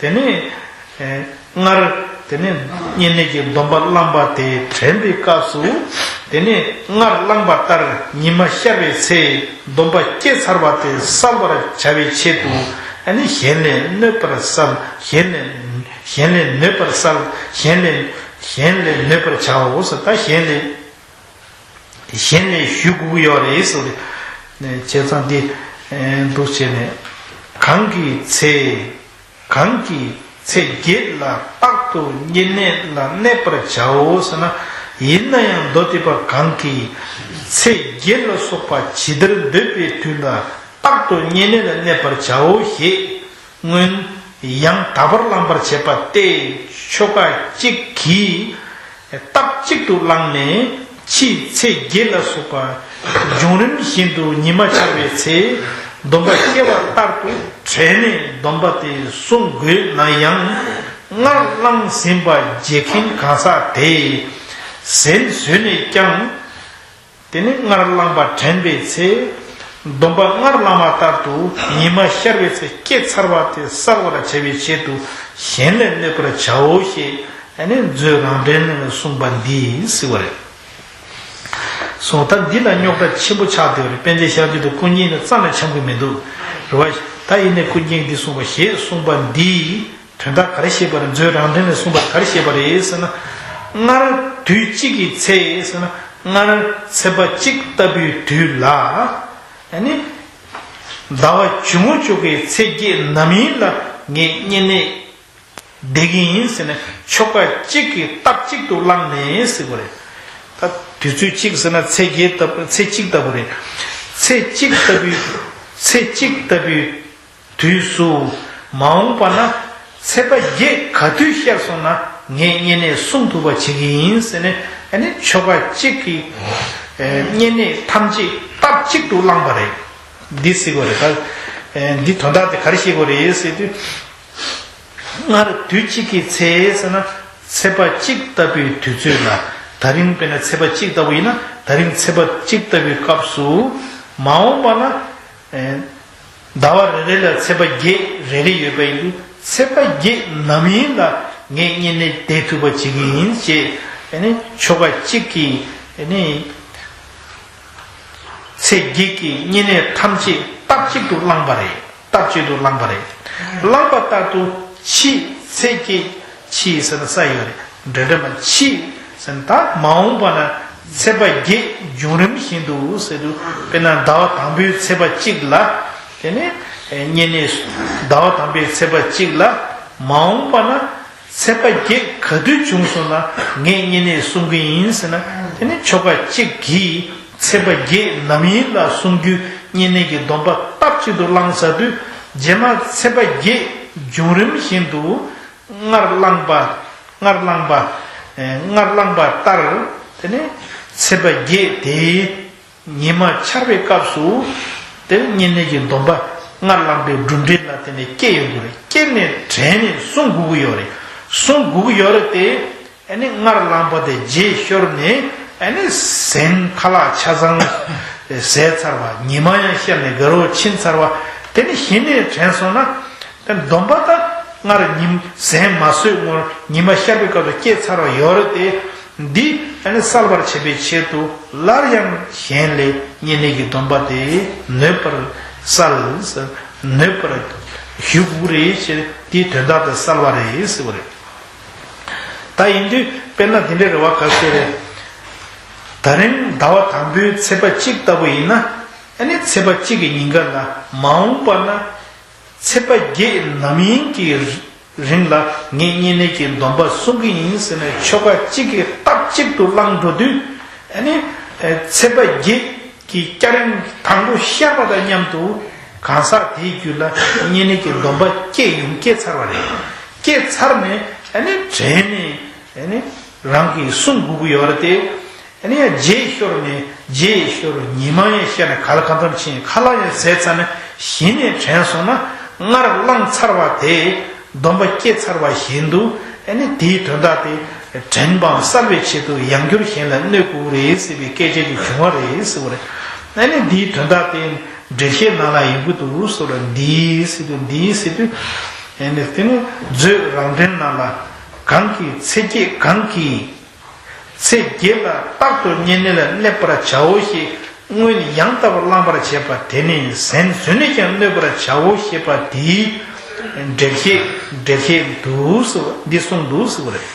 དེ་ནི། སྔར། དེ་ནི། བསྙེན་གནས་ཀྱི་སྡོམ་པ་བླངས་པ་དེ་དྲན་པའི་སྐབས་སུ། དེ་ནི། སྔར་བླངས་པ་ལྟར་ཉི་མ་ཤར་བའི་ཚེ་སྡོམ་པ་སྐྱེས་ཚར་བ་དེ་བསལ་བར་བྱ་བའི་ཆེད་དུ། ཨ་ནི་གཞན་ལས་གནོད་པར་བསལ། གཞན་ལས། གཞན་ལས་གནོད་པར་བསལ། གཞན་ལས། གཞན་ལས་གནོད་པར་བྱའོ་ཟེར། ད་གཞན་ལས། གཞན་ལས་ཞུ་དགོས་ཀྱི་ཡོད་རེད་ཟེར་བ་རེད། བྱས་ཙང་འདི། འདུག་བྱས་ནས། གང་གི་ཚེ། གང་གི་ཚེས་བརྒྱད་ལ་རྟག་ཏུ་བསྙེན་གནས་ལ་གནས་པར་བྱའོ་ཟེར་ན། ཡིན་ན་ཡང་མདོ་སྡེ་པ་གང་གིས་ཚེས་བརྒྱད་ལ་སོགས་པ་ཇི་ལྟར་འདོད་པའི་དུས་ལ་རྟག་ཏུ་བསྙེན་གནས་ལ་གནས་པར་བྱའོ་ཞེས། སྔོན་ཡང་དག་པར་བླངས་པར་བྱས་པ་སྟེ། ཆོ་ག་གཅིག་གིས་སྟབས་གཅིག་ཏུ་བླངས་ནས། ཕྱིས་ཚེས་བརྒྱད་ལ་སོགས་པ་བྱུང་རིམ་བཞིན་དུ་ཉི་མ་འཆར་བའི་ཚེ་སྡོམ་པ་སྐྱེས་པ་ལྟར་དུ་དྲན་ནས་སྡོམ་པ་དེ་བསྲུང་དགོས་ན་ཡང་། སྔར་བླངས་ཟིན་པ་བརྗེད་མཁན་གང་ཟག་དེས་ཟན་ཟོས་ནས་ཀྱང་། དེ་ནི་སྔར་བླངས་པ་དྲན་པའི་ཚེ། སྡོམ་པ་སྔར་བླངས་པ་ལྟར་དུ་ཉི་མ་ཤར་བའི་ཚེ་སྐྱེས་ཚར་བ་དེ་བསལ་བར་བྱ་བའི་ཆེད་དུ་གཞན་ལས་གནོད་པར་བྱའོ་ཞེས། ཨ་ནི་མཛོད་རང་འགྲེལ་ནས་གསུངས་པ་འདི་ཟེར་བ་རེད། སོང་ད་འདི་ལ་རྙོག་དྲ་ཆེན་པོ་ཆགས་བསྡད་པ་རེད། པཎ་ཆེན་ཤཱཀྱ་ཐུབ་ཀུན་མཁྱེན་ནི་རྩ་ནས་འཆམ་གྱི་མི་འདུག་རེད་བ། ད་ཡིན་ནའི་ཀུན་མཁྱེན་འདི་གསུངས་པ་ཞེས་གསུངས་པ་འདི། དོན་དག་ག་རེ་བཤད་པ་རེད། མཛོད་རང་འགྲེལ་ནས་གསུངས་པ་ག་རེ་བཤད་པ་རེད་ཟེར་ན། སྔར་དུས་གཅིག་གི་ཚེ་ཟེར་ན། སྔར་ཚེས་པ་གཅིག་ལྟ་བུའི་དུས་ལ། ཨ་ནི། ཟླ་བ་གཞུག་མ་གཅིག་གི་ཚེས་བརྒྱད་ནམ་ཡིན་ལ་ངས་བསྙེན་གནས་བསྡད་ཀྱི་ཡིན་ཟེར་ནས་ཆོ་ག་གཅིག་གིས་སྟབས་གཅིག་ཏུ་བླངས་ནས་ཟེར་བ་རེད། ད་དུས་ཚོད་གཅིག་ཟེར་ན་ཚེས་བརྒྱད་ལྟ་བུ། ཚེས་གཅིག་ལྟ་བུ་རེད། ཚེས་གཅིག་ལྟ་བུའི། ཚེས་གཅིག་ལྟ་བུའི། དུས་སུ་མ་འོངས་པ་ན་ཚེས་པ་བརྒྱད་ག་དུས་ཤར་སོང་ན་ངས་བསྙེན་གནས་སྲུང་ཐུབ་པ་བྱེད་ཀྱི་ཡིན་ཟེར་ནས། ཨ་ནི་ཆོ་ག་གཅིག་གིས་ཨེ་བསྙེན་གནས་ཐམས་ཅད་ སྟབས་གཅིག་ཏུ་བླངས་པ་རེད། འདི་ཟེར་དགོས་རེད་ད། ཨེ་འདི་དོན་དག་དེ་ག་རེ་བཤད་དགོས་རེད་ཟེར་དུས། སྔར་དུས་གཅིག་གི་ཚེ་ཟེར་ན་ཚེས་པ་གཅིག་ལྟ་བུའི་དུས་ཚོད་ལ། ད་རིང་དཔེར་ན་ཚེས་པ་གཅིག་ལྟ་བུ་ཡིན་ན། ད་རིང་ཚེས་པ་གཅིག་ལྟ་བུའི་སྐབས་སུ། མ་འོངས་པ་ན། ཨེ་ཟླ་བ་རེ་རེ་ལ་ཚེས་པ་བརྒྱད་རེ་རེ་ཡོད་པ་ཡིན་དུས། ཚེས་པ་བརྒྱད་ནམ་ཡིན་ལ་ངས་བསྙེན་གནས་བསྡད་ཐུབ་པ་བྱེད་ཀྱི་ཡིན་ཞེས། ཨེ་ནི་ཆོ་ག་གཅིག་གིས། ཨེ་ནི་ཚེས་བརྒྱད་ཀྱི་བསྙེན་གནས་ཐམས་ཅད་སྟབས་གཅིག་ཏུ་བླངས་པ་རེད། སྟབས་གཅིག་ཏུ་བླངས་པ་རེད། བླངས་པ་ལྟར་དུ་ཕྱིས་ཚེས་བརྒྱད། ཕྱིས་ཟེར་ན་ས་ཡོད་རེད། འབྲེལ་འདྲིས་མ་ཕྱིས་ཟེར་ན་ད་མ་འོངས་པ་ན་ཚེས་པ་བརྒྱད་བྱུང་རིམ་བཞིན་དུ་ཟེར་དུས། དཔེར་ན་ཟླ་བ་དང་པོའི་ཚེས་པ་གཅིག་ལ། དེ་ནས་བསྙེན་གནས། ཟླ་བ་དང་པོའི་ཚེས་པ་གཅིག་ལ། མ་འོངས་པ་ན་ཚེས་པ་བརྒྱད་ག་དུས་བྱུང་སོང་ན་ངས་བསྙེན་གནས་སྲུང་གི་ཡིན་ཟེར་ན། དེ་ནི་ཆོ་ག་གཅིག་གིས་ཚེས་པ་བརྒྱད་ནམ་ཡིན་ལ་སྲུང་རྒྱུའི་བསྙེན་གནས་ཀྱི་སྡོམ་པ་སྟབས་གཅིག་ཏུ་བླངས་ཚར་དུས། རྗེས་མ་ཚེས་པ་བརྒྱད་བྱུང་རིམ་བཞིན་དུ་སྔར་བླངས་པ། སྔར་བླངས་པ། ཨེ་སྔར་བླངས་པ་ལྟར། དེ་ནི་ཚེས་པ་བརྒྱད་དེའི་ཉི་མ་འཆར་བའི་སྐབས་སུ། དེ་བསྙེན་གནས་ཀྱི་སྡོམ་པ་སྔར་བླངས་པའི་གྲུབ་འབྲས་ལ་བརྟེན་ནས་སྐྱེ་ཡོང་གི་རེད། སྐྱེས་ནས་དྲན་ནས་སྲུང་དགོས་ཀྱི་ཡོད་རེད། སྲུང་དགོས་ཀྱི་ཡོད་རེད་དེ། ཨ་ནི་སྔར་བླངས་པ་དེ་རྗེས་ཤོར་ནས། ཨ་ནི་ཟན་ཁ་ལག་ཆ་ཚང་ཟས་ཚར་བ། ཉི་མ་ཡང་ཤར་ནས་དགའ་རོགས་ཕྱིན་ཚར་བ། དེ་ནི་གཞི་ནས་དྲན་སོང་ན། དེ་སྡོམ་པ་ད་སྔར་ཉིན་ཟན་མ་ཟོས་སྔོན་ཉི་མ་ཤར་བའི་སྐབས་སུ་སྐྱེས་ཚར་བ་ཡོད་རེད་དེ། འདི་ཨ་ནི་བསལ་བར་བྱེད་པའི་ཆེད་དུ་སླར་ཡང་གཞན་ལས་བསྙེན་གནས་ཀྱི་སྡོམ་པ་དེ་ནོད་པར་བསལ། ནོད་པར་ཞུ་དགོས་རེད་ཟེར། དེའི་དོན་དག་དེ་བསལ་བ་རེད་ཟེར་བ་རེད། ད་ཡིན་དུས་དཔེར་ན་དེ་འདྲའི་རེ་བ་ག་ཚོད་རེད། ད་རིང་ཟླ་བ་དང་པོའི་ཚེས་པ་གཅིག་ལྟ་བུ་ཡིན་ན། ཨ་ནི་ཚེས་པ་གཅིག་གི་ཉིན་ཀ་ལ། མ་འོངས་པ་ན་ཚེས་པ་བརྒྱད་ནམ་ཡིན་གྱི་རིང་ལ་ངས་བསྙེན་གནས་ཀྱི་སྡོམ་པ་སྲུང་གི་ཡིན་ཟེར་ནས་ཆོ་ག་གཅིག་གིས་སྟབས་གཅིག་ཏུ་བླངས་འགྲོ་དུས། ཨ་ནི་ཚེས་པ་བརྒྱད་ཀྱི་སྐྱ་རེངས་དང་པོ་ཤར་བ་དང་མཉམ་དུ་གང་ཟག་དེའི་རྒྱུད་ལ་བསྙེན་གནས་ཀྱི་སྡོམ་པ་སྐྱེས་ཡོང་། སྐྱེས་ཚར་བ་རེད། སྐྱེས་ཚར་ནས་ཨ་ནི་དྲན་ནས། ཨ་ནི་རང་གིས་སྲུང་དགོས་ཀྱི་ཡོད་རེད་དེ། ཨ་ནི་ཡང་རྗེས་ཤོར་ནས། རྗེས་ཤོར། ཉི་མ་ཡང་ཤར་ནས་ག་ལ་གང་འཚམ་ཕྱིན། ཁ་ལག་ཡང་ཟས་ཚར་ནས་གཞི་ནས་དྲན་སོང་ན། སྔར་བླངས་ཚར་བ་དེ། སྡོམ་པ་སྐྱེས་ཚར་བ་བཞིན་དུ། ཨ་ནི་དེའི་དོན་དག་དེ་དྲན་པའམ་བསལ་བའི་ཆེད་དུ་ཡང་བསྐྱར་གཞན་ལ་གནོད་དགོས་རེད་ཟེར་བའི་སྐད་ཆ་དེ་བྱུང་བ་རེད་ཟེར་བ་རེད། ཨ་ནི་དེའི་དོན་དག་དེ་འགྲེལ་བཤད་ནང་ལ་ཡོང་གི་འདུག་ཟེར་བ་རེད། འདི་ཟེར་དུས། འདི་ཟེར་དུས། ཨ་ནི་དེ་ནི་མཛོད་རང་འགྲེལ་ནང་ལ། གང་གིས་ཚེས་བརྒྱད། གང་གིས་ཚེས་བརྒྱད་ལ་རྟག་ཏུ་བསྙེན་གནས་ལ་གནས་པར་བྱའོ་ཞེས་སྔོན་ཡང་དག་པར་བླངས་པར་བྱས་པ་དེ་ནི་ཟན་ཟོས་ནས་ཀྱང་གནོད་པར་བྱའོ་ཞེས་པ་དེའི་འགྲེལ་བཤད། འགྲེལ་བཤད་འདུག་ཟེར་བ། འདི་གསུངས་འདུག་ཟེར་བ་རེད།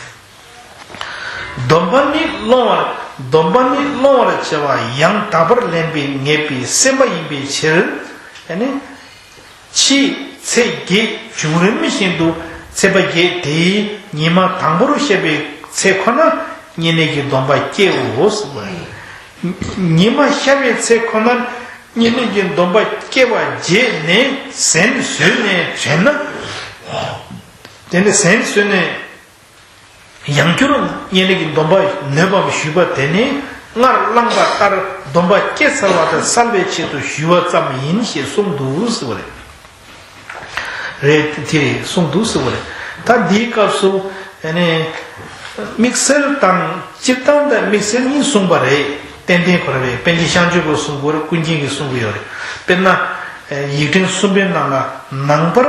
སྡོམ་པ་ནི་སློང་བར། སྡོམ་པ་ནི་སློང་བར་བྱ་བ་ཡང་དག་པར་ལེན་པའི་ངེས་པའི་སེམས་པ་ཡིན་པའི་ཕྱིར། ཨ་ནི། ཕྱིས་ཚེས་བརྒྱད་བྱུང་རིམ་བཞིན་དུ་ཚེས་པ་བརྒྱད་དེའི་ཉི་མ་དང་པོ་རུ་བཤད་པའི་ཚེ་ཁོ་ན་བསྙེན་གནས་ཀྱི་སྡོམ་པ་སྐྱེའོ་ཟེར་བ་ཡིན། ཉི་མ་ཤར་བའི་ཚེ་ཁོ་ན་བསྙེན་གནས་ཀྱི་སྡོམ་པ་སྐྱེ་བ་བརྗེད་ནས་ཟན་ཟོས་ནས་དྲན་ན། དེ་ནས་ཟན་ཟོས་ནས། ཡང་བསྐྱར་བསྙེན་གནས་ཀྱི་སྡོམ་པ་ནོད་པའམ་ཞུས་པ་དེ་ནི་སྔར་བླངས་པ་ལྟར་སྡོམ་པ་སྐྱེས་ཚར་བ་དེ་བསལ་བའི་ཆེད་དུ་ཞུས་པ་ཙམ་ཡིན་ཞེས་གསུངས་འདུག་ཟེར་བ་རེད། རེད། དེ་རེད་གསུངས་འདུག་ཟེར་བ་རེད། ད་འདིའི་སྐབས་སུ་ཨ་ནི་དམིགས་བསལ་དང་། སྤྱིར་བཏང་དང་དམིགས་བསལ་གཉིས་གསུངས་པ་རེད། ཏན་ཏན་ཁོ་ར་རེད། པཎ་ཆེན་ཤངས་ཆོས་པས་གསུང་གི་ཡོད་རེད། ཀུན་མཁྱེན་གྱིས་གསུང་གི་ཡོད་རེད། དཔེར་ན། ཡིག་ཕྲེང་གསུམ་པའི་ནང་ལ། ནངས་པར།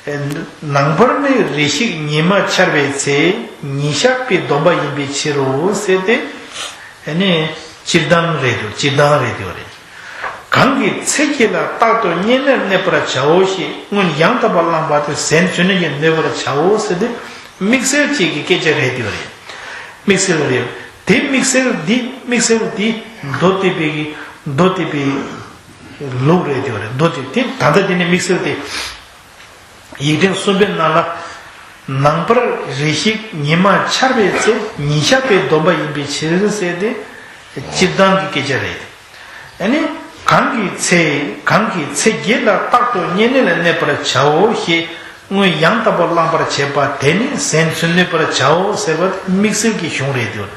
ནངས་པར་ནི་རེ་ཞིག་ཉི་མ་འཆར་བའི་ཚེ་ཉིན་ཞག་པའི་སྡོམ་པ་ཡིན་པའི་ཕྱིར་རོ་ཟེར་ཏེ། ཨ་ནི་སྤྱིར་བཏང་རེད་འདུག་སྤྱིར་བཏང་རེད་འདུག་རེད། གང་གིས་ཚེས་བརྒྱད་ལ་རྟག་ཏུ་བསྙེན་གནས་གནས་པར་བྱའོ་ཞེས་སྔོན་ཡང་དག་པར་བླངས་པ་དེ་ཟན་ཟོས་ནས་ཀྱང་གནོད་པར་བྱའོ་ཟེར་ཏེ། དམིགས་བསལ་གཅིག་གི་སྐད་ཆ་རེད་འདུག་རེད། དམིགས་བསལ་རེད། དེ་དམིགས་བསལ་འདི། དམིགས་བསལ་འདི་མདོ་སྡེ་པའི་གི། མདོ་སྡེ་པའི་ལུགས་རེད་འདུག་རེད། མདོ་སྡེ་དེ་ད་ལྟ་དེ་ནས་དམིགས་བསལ་དེ། ཡིག་ཕྲེང་གསུམ་པའི་ནང་ལ། ནངས་པར་རེ་ཞིག་ཉི་མ་འཆར་བའི་ཚེ་ཉིན་ཞག་པའི་སྡོམ་པ་ཡིན་པའི་ཕྱིར་ཟེར་ཏེ། སྤྱིར་བཏང་གི་སྐད་ཆ་རེད། ཨ་ནི། གང་གིས་ཚེ། གང་གིས་ཚེས་བརྒྱད་ལ་རྟག་ཏུ་བསྙེན་གནས་ལ་གནས་པར་བྱའོ་ཞེས་སྔོན་ཡང་དག་པར་བླངས་པར་བྱས་པ་དེ་ནི་ཟན་ཟོས་གནོད་པར་བྱའོ་ཟེར་བ་དམིགས་བསལ་གྱི་གཞུང་རེད་འདུག་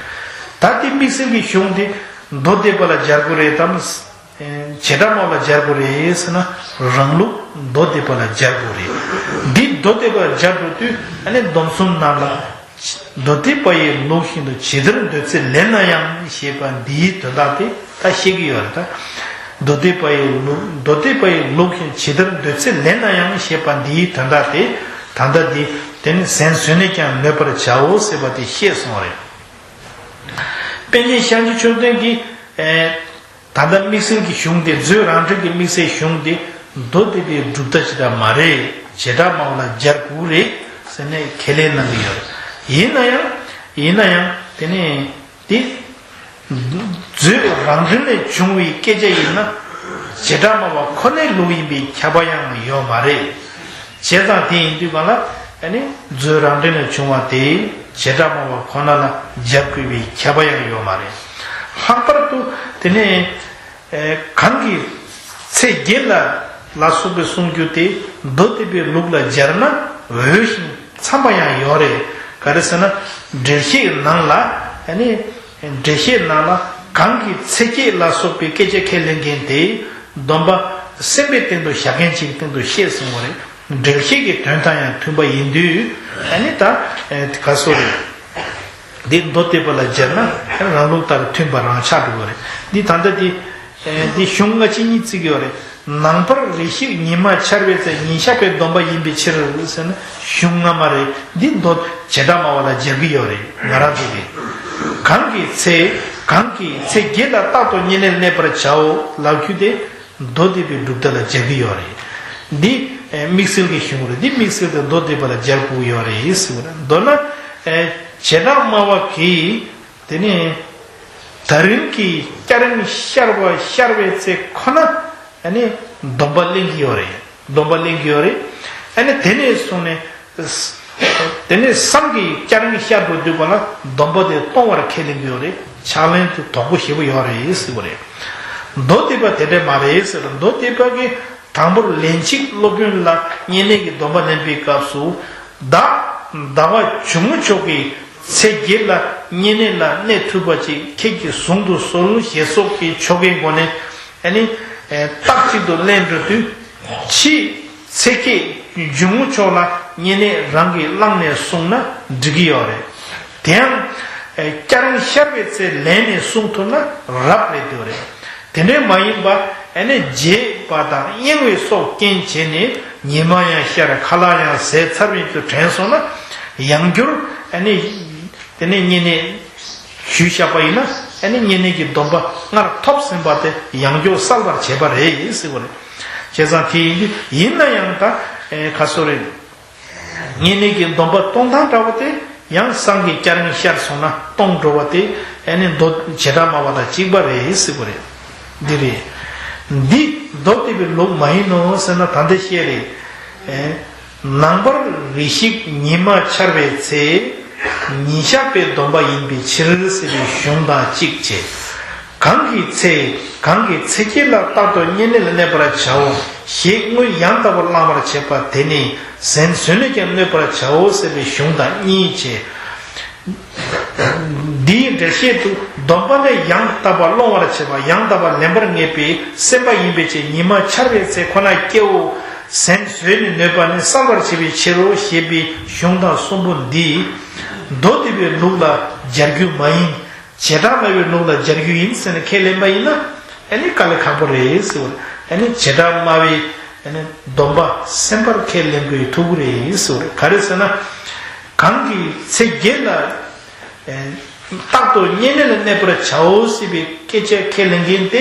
ད་དེ་དམིགས་བསལ་གྱི་གཞུང་དེ་མདོ་སྡེ་པ་ལ་སྦྱར་དགོས་རེད་དམ། བྱེ་བྲག་སྨྲ་བ་ལ་སྦྱར་དགོས་རེད་ཟེར་ན། རང་ལུགས་མདོ་སྡེ་པ་ལ་སྦྱར་དགོས་རེད། འདི་མདོ་སྡེ་པ་ལ་སྦྱར་འགྲོ་དུས་ཨ་ནི་སྡོམ་གསུམ་ནང་ལ། མདོ་སྡེ་པ་ཡི་ལུགས་བཞིན་དུ་ཇི་ལྟར་འདོད་ཚུལ་ལེན་ན་ཡང་ཞེས་པ་འདིའི་དོན་དག་དེ་ད་བཤད་ཀྱི་ཡོད་རེད་ད། མདོ་སྡེ་པ་ཡི་ལུགས་མདོ་སྡེ་པ་ཡི་ལུགས་བཞིན་ཇི་ལྟར་འདོད་ཚུལ་ལེན་ན་ཡང་ཞེས་པ་འདིའི་དོན་དག་དེ། ད་ལྟ་འདི་དེ་ནི་ཟན་ཟོས་ནས་ཀྱང་གནོད་པར་བྱའོ་ཟེར་བ་དེ་བཤད་སོང་བ་རེད། པཎ་ཆེན་ཤཱཀྱ་མཆོག་ལྡན་གྱིས། ཨེ། ད་ལྟ་དམིགས་བསལ་གྱི་གཞུང་དེ་མཛོད་རང་འགྲེལ་གྱི་དམིགས་བསལ་གཞུང་དེ་མདོ་སྡེ་པའི་གྲུབ་མཐའ་ཅིག་ད་མ་རེད། བྱེ་བྲག་སྨྲ་བ་ལ་སྦྱར་དགོས་རེད་ཟེར་ནས་ཁས་ལེན་གནང་གི་ཡོད་རེད། ཡིན་ན་ཡང་ཡིན་ན་ཡང་དེ་ནས་དེ་མཛོད་རང་འགྲེལ་ནས་བྱུང་བའི་སྐད་ཆ་ཡིན་ན་བྱེ་བྲག་སྨྲ་བ་ཁོ་ནའི་ལུགས་ཡིན་པའི་ཁྱབ་པ་ཡང་ཡོད་མ་རེད། བྱས་ཙང་དེ་ཡིན་དུས་གང་ལ་ཨ་ནི་མཛོད་རང་འགྲེལ་ནས་བྱུང་བ་དེ་བྱེ་བྲག་སྨྲ་བ་ཁོ་ན་ལ་སྦྱར་དགོས་པའི་ཁྱབ་པ་ཡང་ཡོད་མ་རེད། ལྷག་པར་དུ་དེ་ནས་ཨེ་གང་གི་ཚེ་བརྒྱད་ལ་ལ་སོགས་པའི་གསུང་རྒྱུ་དེ་མདོ་སྡེ་པའི་ལུགས་ལ་སྦྱར་ན་འོས་ཤིང་འཚམས་པ་ཡང་ཡོད་རེད། ག་རེ་ཟེར་ན་འགྲེལ་བཤད་ནང་ལ་ཨ་ནི། འགྲེལ་བཤད་ནང་ལ་གང་གི་ཚེ་བརྒྱད་ལ་སོགས་པའི་སྐད་ཆ་ཁས་ལེན་མཁན་དེ་སྡོམ་པ་སེམས་པའི་སྟེང་དུ་བཞག་མཁན་ཅིག་སྟེང་དུ་བཤད་སོང་བ་རེད། འགྲེལ་བཤད་ཀྱི་དོན་དང་ཡང་མཐུན་པ་ཡིན་དུས་ཨ་ནི་ད་ག་སོ་རེད། འདི་མདོ་སྡེ་པ་ལ་སྦྱར་ན་རང་ལུགས་ལྟར་མཐུན་པ་རང་ཆགས་འགྲོ་བ་རེད། འདི་ད་ལྟ་འདི་འདི་གཞུང་སྔ་ཕྱི་གཉིས་བརྩི་གི་ཡོད་རེད། ནང་པར་རེ་ཞིག་ཉི་མ་འཆར་བའི་ཚེ་ཉིན་ཞག་པའི་སྡོམ་པ་ཡིན་པའི་ཕྱིར་ཟེར་ན་གཞུང་སྔ་མ་རེད། འདི་མདོ་བྱེ་བྲག་སྨྲ་བ་ལ་སྦྱར་གྱི་ཡོད་རེད། ང་རང་ཚོ་གིས་གང་གི་ཚེ་གང་གི་ཚེ་བརྒྱད་ལ་རྟག་ཏུ་བསྙེན་གནས་གནས་པར་བྱའོ་ལབ་རྒྱུ་དེ་མདོ་སྡེ་པའི་གྲུབ་མཐའ་ལ་སྦྱར་གྱི་ཡོད་རེད། འདི་དམིགས་བསལ་གྱི་གཞུང་རེད། འདི་དམིགས་བསལ་དུ་མདོ་སྡེ་པ་ལ་སྦྱར་དགོས་ཡོད་རེད་ཟེར་བ་རེད། མདོར་ན་བྱེ་བྲག་སྨྲ་བ་གིས། དེ་ནས་ད་རིང་གི་སྐྱ་རེངས་ཤར་བ་ཤར་བའི་ཚེ་ཁོ་ན་ཨ་ནི་སྡོམ་པ་ལེན་གྱི་ཡོད་རེད། སྡོམ་པ་ལེན་གྱི་ཡོད་རེད། ཨ་ནི་དེ་ནས་བཟུང་ནས་དེ་ནས་བསམ་གྱིས་སྐྱ་རེངས་ཤར་འགྲོ་དུས་ག་ལ་སྡོམ་པ་དེ་གཏོང་བར་ཁས་ལེན་གྱི་ཡོད་རེད། ཕྱག་ལེན་དུ་དོག་པོ་ཞེ་པོ་ཡོད་རེད་ཟེར་བ་རེད། མདོ་སྡེ་པ་དེ་འདྲ་མ་རེད་ཟེར། མདོ་སྡེ་པ་གིས་དང་པོར་ལན་གཅིག་སློབ་དཔོན་ལ་བསྙེན་གནས་ཀྱི་སྡོམ་པ་ལེན་པའི་སྐབས་སུ། བདག་ཟླ་བ་གཞུང་མང་ཕྱོགས་ཀྱི་ཚེ་བརྒྱད་ལ་བསྙེན་གནས་ལ་གནས་ཐུབ་པ་ཅིག་ཁྱེད་ཀྱིས་ཟུང་དུ་གསོལ་ཞེས་སོགས་ཀྱི་ཆོ་གའི་སྒོ་ནས་ཨ་ནི་རྟག་གཅིག་ཏུ་ལེན་འགྲོ་དུས་ཕྱིས་ཚེ་ཁྱེད་གཞུང་མང་ཕྱོགས་ལ་བསྙེན་གནས་རང་གིས་བླངས་ནས་བསྲུངས་ན་འགྲིག་གི་ཡོད་རེད། དེ་ཡང་སྐྱ་རེངས་ཤར་བའི་ཚེ་ལེན་ནས་བསྲུང་ཐུབ་ན་རབ་རེད་འདོད་རེད། དེ་འདྲའི་མ་ཡིན་པ་ཨ་ནི་བརྗེད་པ་དང་གཡེང་བའི་སོགས་རྐྱེན་བྱས་ནས་ཉི་མ་ཡང་ཤར་ཁ་ལག་ཡང་ཟས་ཚར་བའི་དུས་དྲན་སོང་ན་ཡང་བསྐྱར་ཨ་ནི་དེ་ནས་བསྙེན་གནས་ཞུས་བཞག་པ་ཡིན་ན་ཨ་ནི་བསྙེན་གནས་ཀྱི་སྡོམ་པ་སྔར་ཐོབ་ཟིན་པ་དེ་ཡང་བསྐྱར་གསལ་བར་བྱེད་པ་རེད་ཟེར་བ་རེད། བྱས་ཙང་དེ་ཡིན་དུས་ཡིན་ན་ཡང་ད་ཁ་སོ་རེད། བསྙེན་གནས་ཀྱི་སྡོམ་པ་གཏོང་སྟངས་འདྲ་བོ་དེ་ཡང་བསམ་གྱིས་སྐྱ་རེངས་ཤར་སོང་ན་གཏོང་འགྲོ་བ་དེ་ཨ་ནི་མདོ་བྱེ་བྲག་སྨྲ་བ་དང་གཅིག་པ་རེད་ཟེར་བ་རེད། འདི་རེད། འདི་མདོ་སྡེ་པའི་ལུགས་མ་ཡིན་ནོ་ཟེར་ན་ད་འདི་བཤད་རེད། ནང་པར་རེ་ཞིག་ཉི་མ་འཆར་བའི་ཚེ་ཉིན་ཞག་པའི་སྡོམ་པ་ཡིན་པའི་ཕྱིར་ཟེར་བའི་གཞུང་དང་གཅིག་བྱས། གང་གི་ཚེ་གང་གི་ཚེ་སྐྱེས་ལ་རྟག་ཏུ་བསྙེན་གནས་ལ་གནས་པར་བྱའོ་ཞེས་སྔོན་ཡང་དག་པར་བླང་བར་བྱེད་པ་དེ་ནི་ཟན་ཟོས་ནས་ཀྱང་གནོད་པར་བྱའོ་ཟེར་བའི་གཞུང་དང་གཉིས་བྱས། འདིའི་འགྲེལ་བཤད་དུ་སྡོམ་པ་ལས་ཡང་དག་པར་སློང་བར་བྱེད་པ་ཡང་དག་པར་ལེན་པར་ངེས་པའི་སེམས་པ་ཡིན་པའི་ཕྱིར་ཉི་མ་འཆར་བའི་ཚེ་ཁོ་ན་སྐྱེའོ། ཟན་ཟོས་ནས་གནོད་པ་ནི་བསལ་བར་བྱེད་པའི་ཕྱིར་རོ་ཞེས་པའི་གཞུང་དང་གསུམ་པོ་འདི་མདོ་སྡེ་པའི་ལུགས་ལ་སྦྱར་རྒྱུ་མ་ཡིན། བྱེ་བྲག་སྨྲ་བའི་ལུགས་ལ་སྦྱར་རྒྱུ་ཡིན་ཟེར་ནས་ཁས་ལེན་པ་ཡིན་ན་ཨ་ནི་དཀའ་ལས་ཁག་པོ་རེད་ཟེར་བ་རེད། ཨ་ནི་བྱེ་བྲག་སྨྲ་བའི་ཨ་ནི་སྡོམ་པ་སེམས་པར་ཁས་ལེན་དགོས་ཐུག་གི་རེད་ཟེར་བ་རེད། ག་རེ་ཟེར་ན། གང་གི་ཚེ་བརྒྱད་ལ་རྟག་ཏུ་བསྙེན་གནས་ལ་གནས་པར་བྱའོ་ཟེར་བའི་སྐད་ཆ་ཁས་ལེན་མཁན་དེ་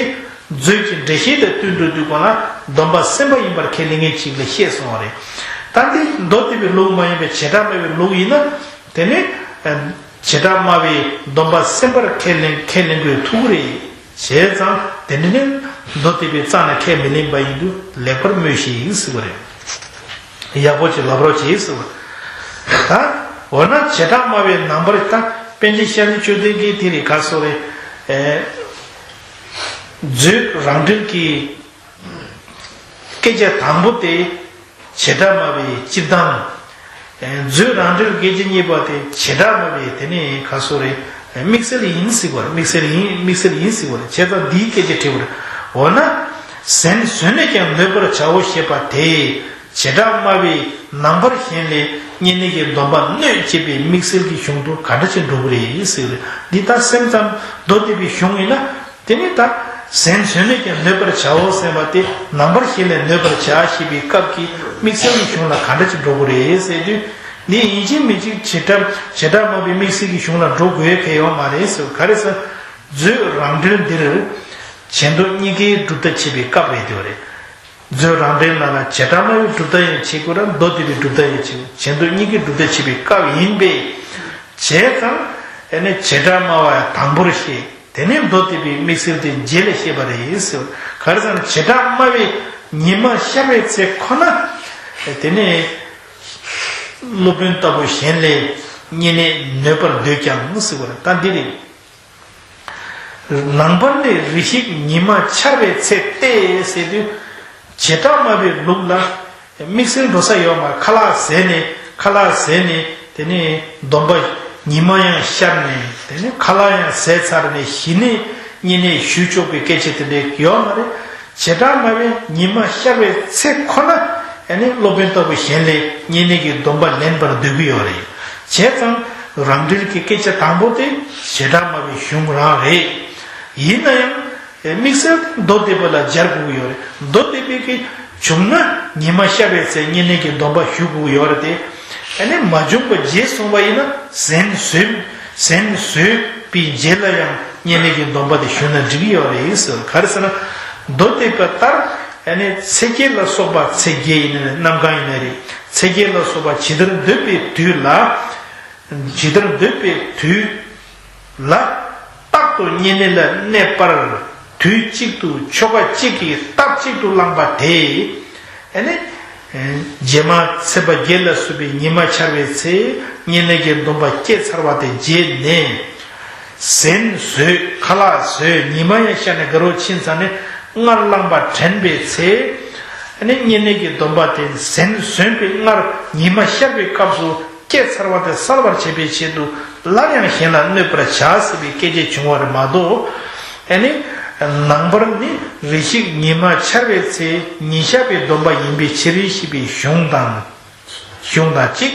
མཛོད་ཀྱི་འགྲེལ་བཤད་དང་བསྟུན་འགྲོ་དུས་གོང་ལ་སྡོམ་པ་སེམས་པ་ཡིན་པར་ཁས་ལེན་མཁན་ཅིག་ལ་བཤད་སོང་བ་རེད། ད་འདི་མདོ་སྡེ་པའི་ལུགས་མ་ཡིན་པའི་བྱེ་བྲག་སྨྲ་བའི་ལུགས་ཡིན་ན། དེ་ནི་བྱེ་བྲག་སྨྲ་བའི་སྡོམ་པ་སེམས་པར་ཁས་ལེན་ཁས་ལེན་དགོས་ཐུག་གི་རེད། བྱས་ཙང་དེ་འདྲ་ནི་མདོ་སྡེ་པའི་རྩ་ནས་ཁས་མི་ལེན་པ་ཡིན་དུས་ལེགས་པར་སྨོས་ཤིག་ཟེར་བ་རེད། ཡག་པོ་ཅིག་ལབ་རོགས་བྱེད་ཟེར་བ། ད་འོ་ན་བྱེ་བྲག་སྨྲ་བའི་ནང་པར་ད་པཎ་ཆེན་ཤཱཀྱ་མཆོག་ལྡན་གྱིས་དེ་རིང་ག་སོ་རེད། མཛོད་རང་འགྲེལ་གྱི་སྐད་ཆ་དང་པོ་དེ། བྱེ་བྲག་སྨྲ་བའི་སྤྱིར་བཏང་། མཛོད་རང་འགྲེལ་སྐད་ཆ་གཉིས་པ་དེ་བྱེ་བྲག་སྨྲ་བའི་དེ་ནས་ག་སོ་རེད། དམིགས་བསལ་ཡིན་ཟེར་བ་རེད། དམིགས་བསལ་ཡིན་དམིགས་བསལ་ཡིན་ཟེར་བ་རེད། བྱས་ཙང་འདིའི་སྐད་ཆ་དྲིས་པ་རེད། འོ་ན། ཟན་ཟོས་ནས་ཀྱང་གནོད་པར་བྱའོ་ཞེས་པ་དེས་བྱེ་བྲག་སྨྲ་བའི་ནང་པར་ཞེན་ལས་བསྙེན་གནས་ཀྱི་སྡོམ་པ་གནོད་ཅེས་པའི་དམིགས་བསལ་གྱི་གཞུང་དུ་ག་འདྲ་ཅིག་འགྲོ་གི་རེད་ཟེར་བ་རེད། འདི་ལྟར་སེམས་ཙམ་མདོ་སྡེ་པའི་གཞུང་ཡིན་ན། དེ་ནི་ད། ཟན་ཟོས་ནས་ཀྱང་གནོད་པར་བྱའོ་ཟེར་བ་དེ་ནང་པར་ཞེན་ལས་གནོད་པར་བྱ་ཞེས་པའི་སྐབས་ཀྱི་དམིགས་བསལ་གྱི་གཞུང་ལ་ག་འདྲ་ཅིག་འགྲོ་གི་རེད་ཟེར་དུས། འདི་ཡིན་གཅིག་མིན་གཅིག་བྱེ་བྲག་བྱེ་བྲག་སྨྲ་བའི་དམིགས་བསལ་གྱི་གཞུང་ལ་འགྲོ་དགོས་ཡ་གང་ཡང་ཡོད་མ་རེད་ཟེར་བ། ག་རེ་ཟེར། མཛོད་རང་འགྲེལ་འདིར། བྱེ་མདོ་གཉིས་ཀའི་གྲུབ་མཐའ་འཆད་པའི་སྐབས་རེད་དེ་བ་རེད། མཛོད་རང་འགྲེལ་ནང་ལ་བྱེ་བྲག་སྨྲ་བའི་གྲུབ་མཐའ་ཡང་འཆད་དགོས་ར། མདོ་སྡེ་པའི་གྲུབ་མཐའ་ཡང་འཆད་དགོས། བྱེ་མདོ་གཉིས་ཀའི་གྲུབ་མཐའ་འཆད་པའི་སྐབས་ཡིན་པས། བྱས་ཙང་། ཨེ་ནི་བྱེ་བྲག་སྨྲ་བ་ཡང་དང་པོར་བཤད། དེ་ནས་མདོ་སྡེ་པའི་དམིགས་བསལ་དེ་རྗེས་ལ་བཤད་པ་རེད་ཟེར། ག་རེ་ཟེར་ན་བྱེ་བྲག་སྨྲ་བའི་ཉི་མ་ཤར་བའི་ཚེ་ཁོ་ན། དེ་ནས་སློབ་དཔོན་ལྟ་བུ་གཞན་ལས་བསྙེན་གནས་གནོད་པར་འདོད་ཀྱང་ཟེར་བ་རེད། ད་འདི་རེད། ནང་པར་ནི་རེ་ཞིག་ཉི་མ་འཆར་བའི་ཚེ་སྟེ་ཟེར་དུས། བྱེ་བྲག་སྨྲ་བའི་ལུགས་ལ་དམིགས་བསལ་འགྲོ་ས་ཡོད་མ་རེད། ཁ་ལག་ཟས་ནས་ཁ་ལག་ཟས་ནས་དེ་ནས་སྡོམ་པ་ཉི་མ་ཡང་ཤར་ནས་དེ་ནས་ཁ་ལག་ཡང་ཟས་ཚར་ནས་གཞི་ནས་བསྙེན་གནས་ཞུ་ཆོག་པའི་སྐད་ཆ་དེ་འདྲ་ཡོད་མ་རེད། བྱེ་བྲག་སྨྲ་བའི་ཉི་མ་ཤར་བའི་ཚེ་ཁོ་ན་ཨ་ནི་སློབ་དཔོན་ལྟ་བུ་གཞན་ལས་བསྙེན་གནས་ཀྱི་སྡོམ་པ་ལེན་པར་འདོད་ཀྱི་ཡོད་རེད། བྱས་ཙང་རང་འགྲེལ་གྱི་སྐད་ཆ་དང་པོ་དེ་བྱེ་བྲག་སྨྲ་བའི་གཞུང་རང་རེད། ཡིན་ན་ཡང་། དམིགས་བསལ་མདོ་སྡེ་པ་ལ་སྦྱར་དགོས་ཀྱི་ཡོད་རེད། མདོ་སྡེ་པའི་གི་བྱུང་ན་ཉི་མ་ཤར་བའི་ཚེ་བསྙེན་གནས་ཀྱི་སྡོམ་པ་ཞུ་དགོས་ཀྱི་ཡོད་རེད་དེ། ཨ་ནི་མ་བྱུང་བ་རྗེས་སོང་བ་ཡིན་ན་ཟན་ཟོས། ཟན་ཟོས་པའི་རྗེས་ལ་ཡང་བསྙེན་གནས་ཀྱི་སྡོམ་པ་དེ་ཞུས་ན་འགྲིག་གི་ཡོད་རེད་ཟེར། ག་རེ་ཟེར་ན། མདོ་སྡེ་པ་ལྟར་ཨ་ནི་ཚེས་བརྒྱད་ལ་སོགས་པ་ཚེས་བརྒྱད་ཡིན་ན་རེད། གནམ་གང་ཡིན་ན་རེད། ཚེས་བརྒྱད་ལ་སོགས་པ་ཇི་ལྟར་འདོད་པའི་དུས་ལ། ཇི་ལྟར་འདོད་པའི་དུས་ལ་རྟག་ཏུ་བསྙེན་གནས་ལ་གནས་པར་དུས་གཅིག་ཏུ་ཆོ་ག་གཅིག་གིས་སྟབས་གཅིག་ཏུ་བླངས་པ་དེ། ཨ་ནི། རྗེས་མ་ཚེས་པ་བརྒྱད་ལ་སོགས་པའི་ཉི་མ་འཆར་བའི་ཚེ་བསྙེན་གནས་ཀྱི་སྡོམ་པ་བསྐྱེད་ཚར་བ་དེ་རྗེས་ནས། ཟན་ཟོས་ཁ་ལག་ཟོས་ཉི་མ་ཡང་ཤར་ནས་དགའ་རོགས་ཕྱིན་ཚར་ནས་སྔར་བླངས་པ་དྲན་པའི་ཚེ། ཨ་ནི་བསྙེན་གནས་ཀྱི་སྡོམ་པ་དེ་ཟན་ཟོས་པའི་སྔར་ཉི་མ་ཤར་བའི་སྐབས་སུ། བསྐྱེད་ཚར་བ་དེ་གསལ་བར་བྱེད་པའི་ཆེད་དུ་སླར་ཡང་གཞན་ལ་གནོད་པར་བྱ་ཟེར་བའི་སྐད་ཆ་བྱུང་བ་རེད་མ་གཏོགས། ཨ་ནི། ནང་པར་ནི་རེ་ཞིག་ཉི་མ་འཆར་བའི་ཚེ་ཉི་ཤར་བའི་སྡོམ་པ་ཡིན་པའི་ཕྱིར་ཞེས་པའི་གཞུང་དང་། གཞུང་དང་གཅིག་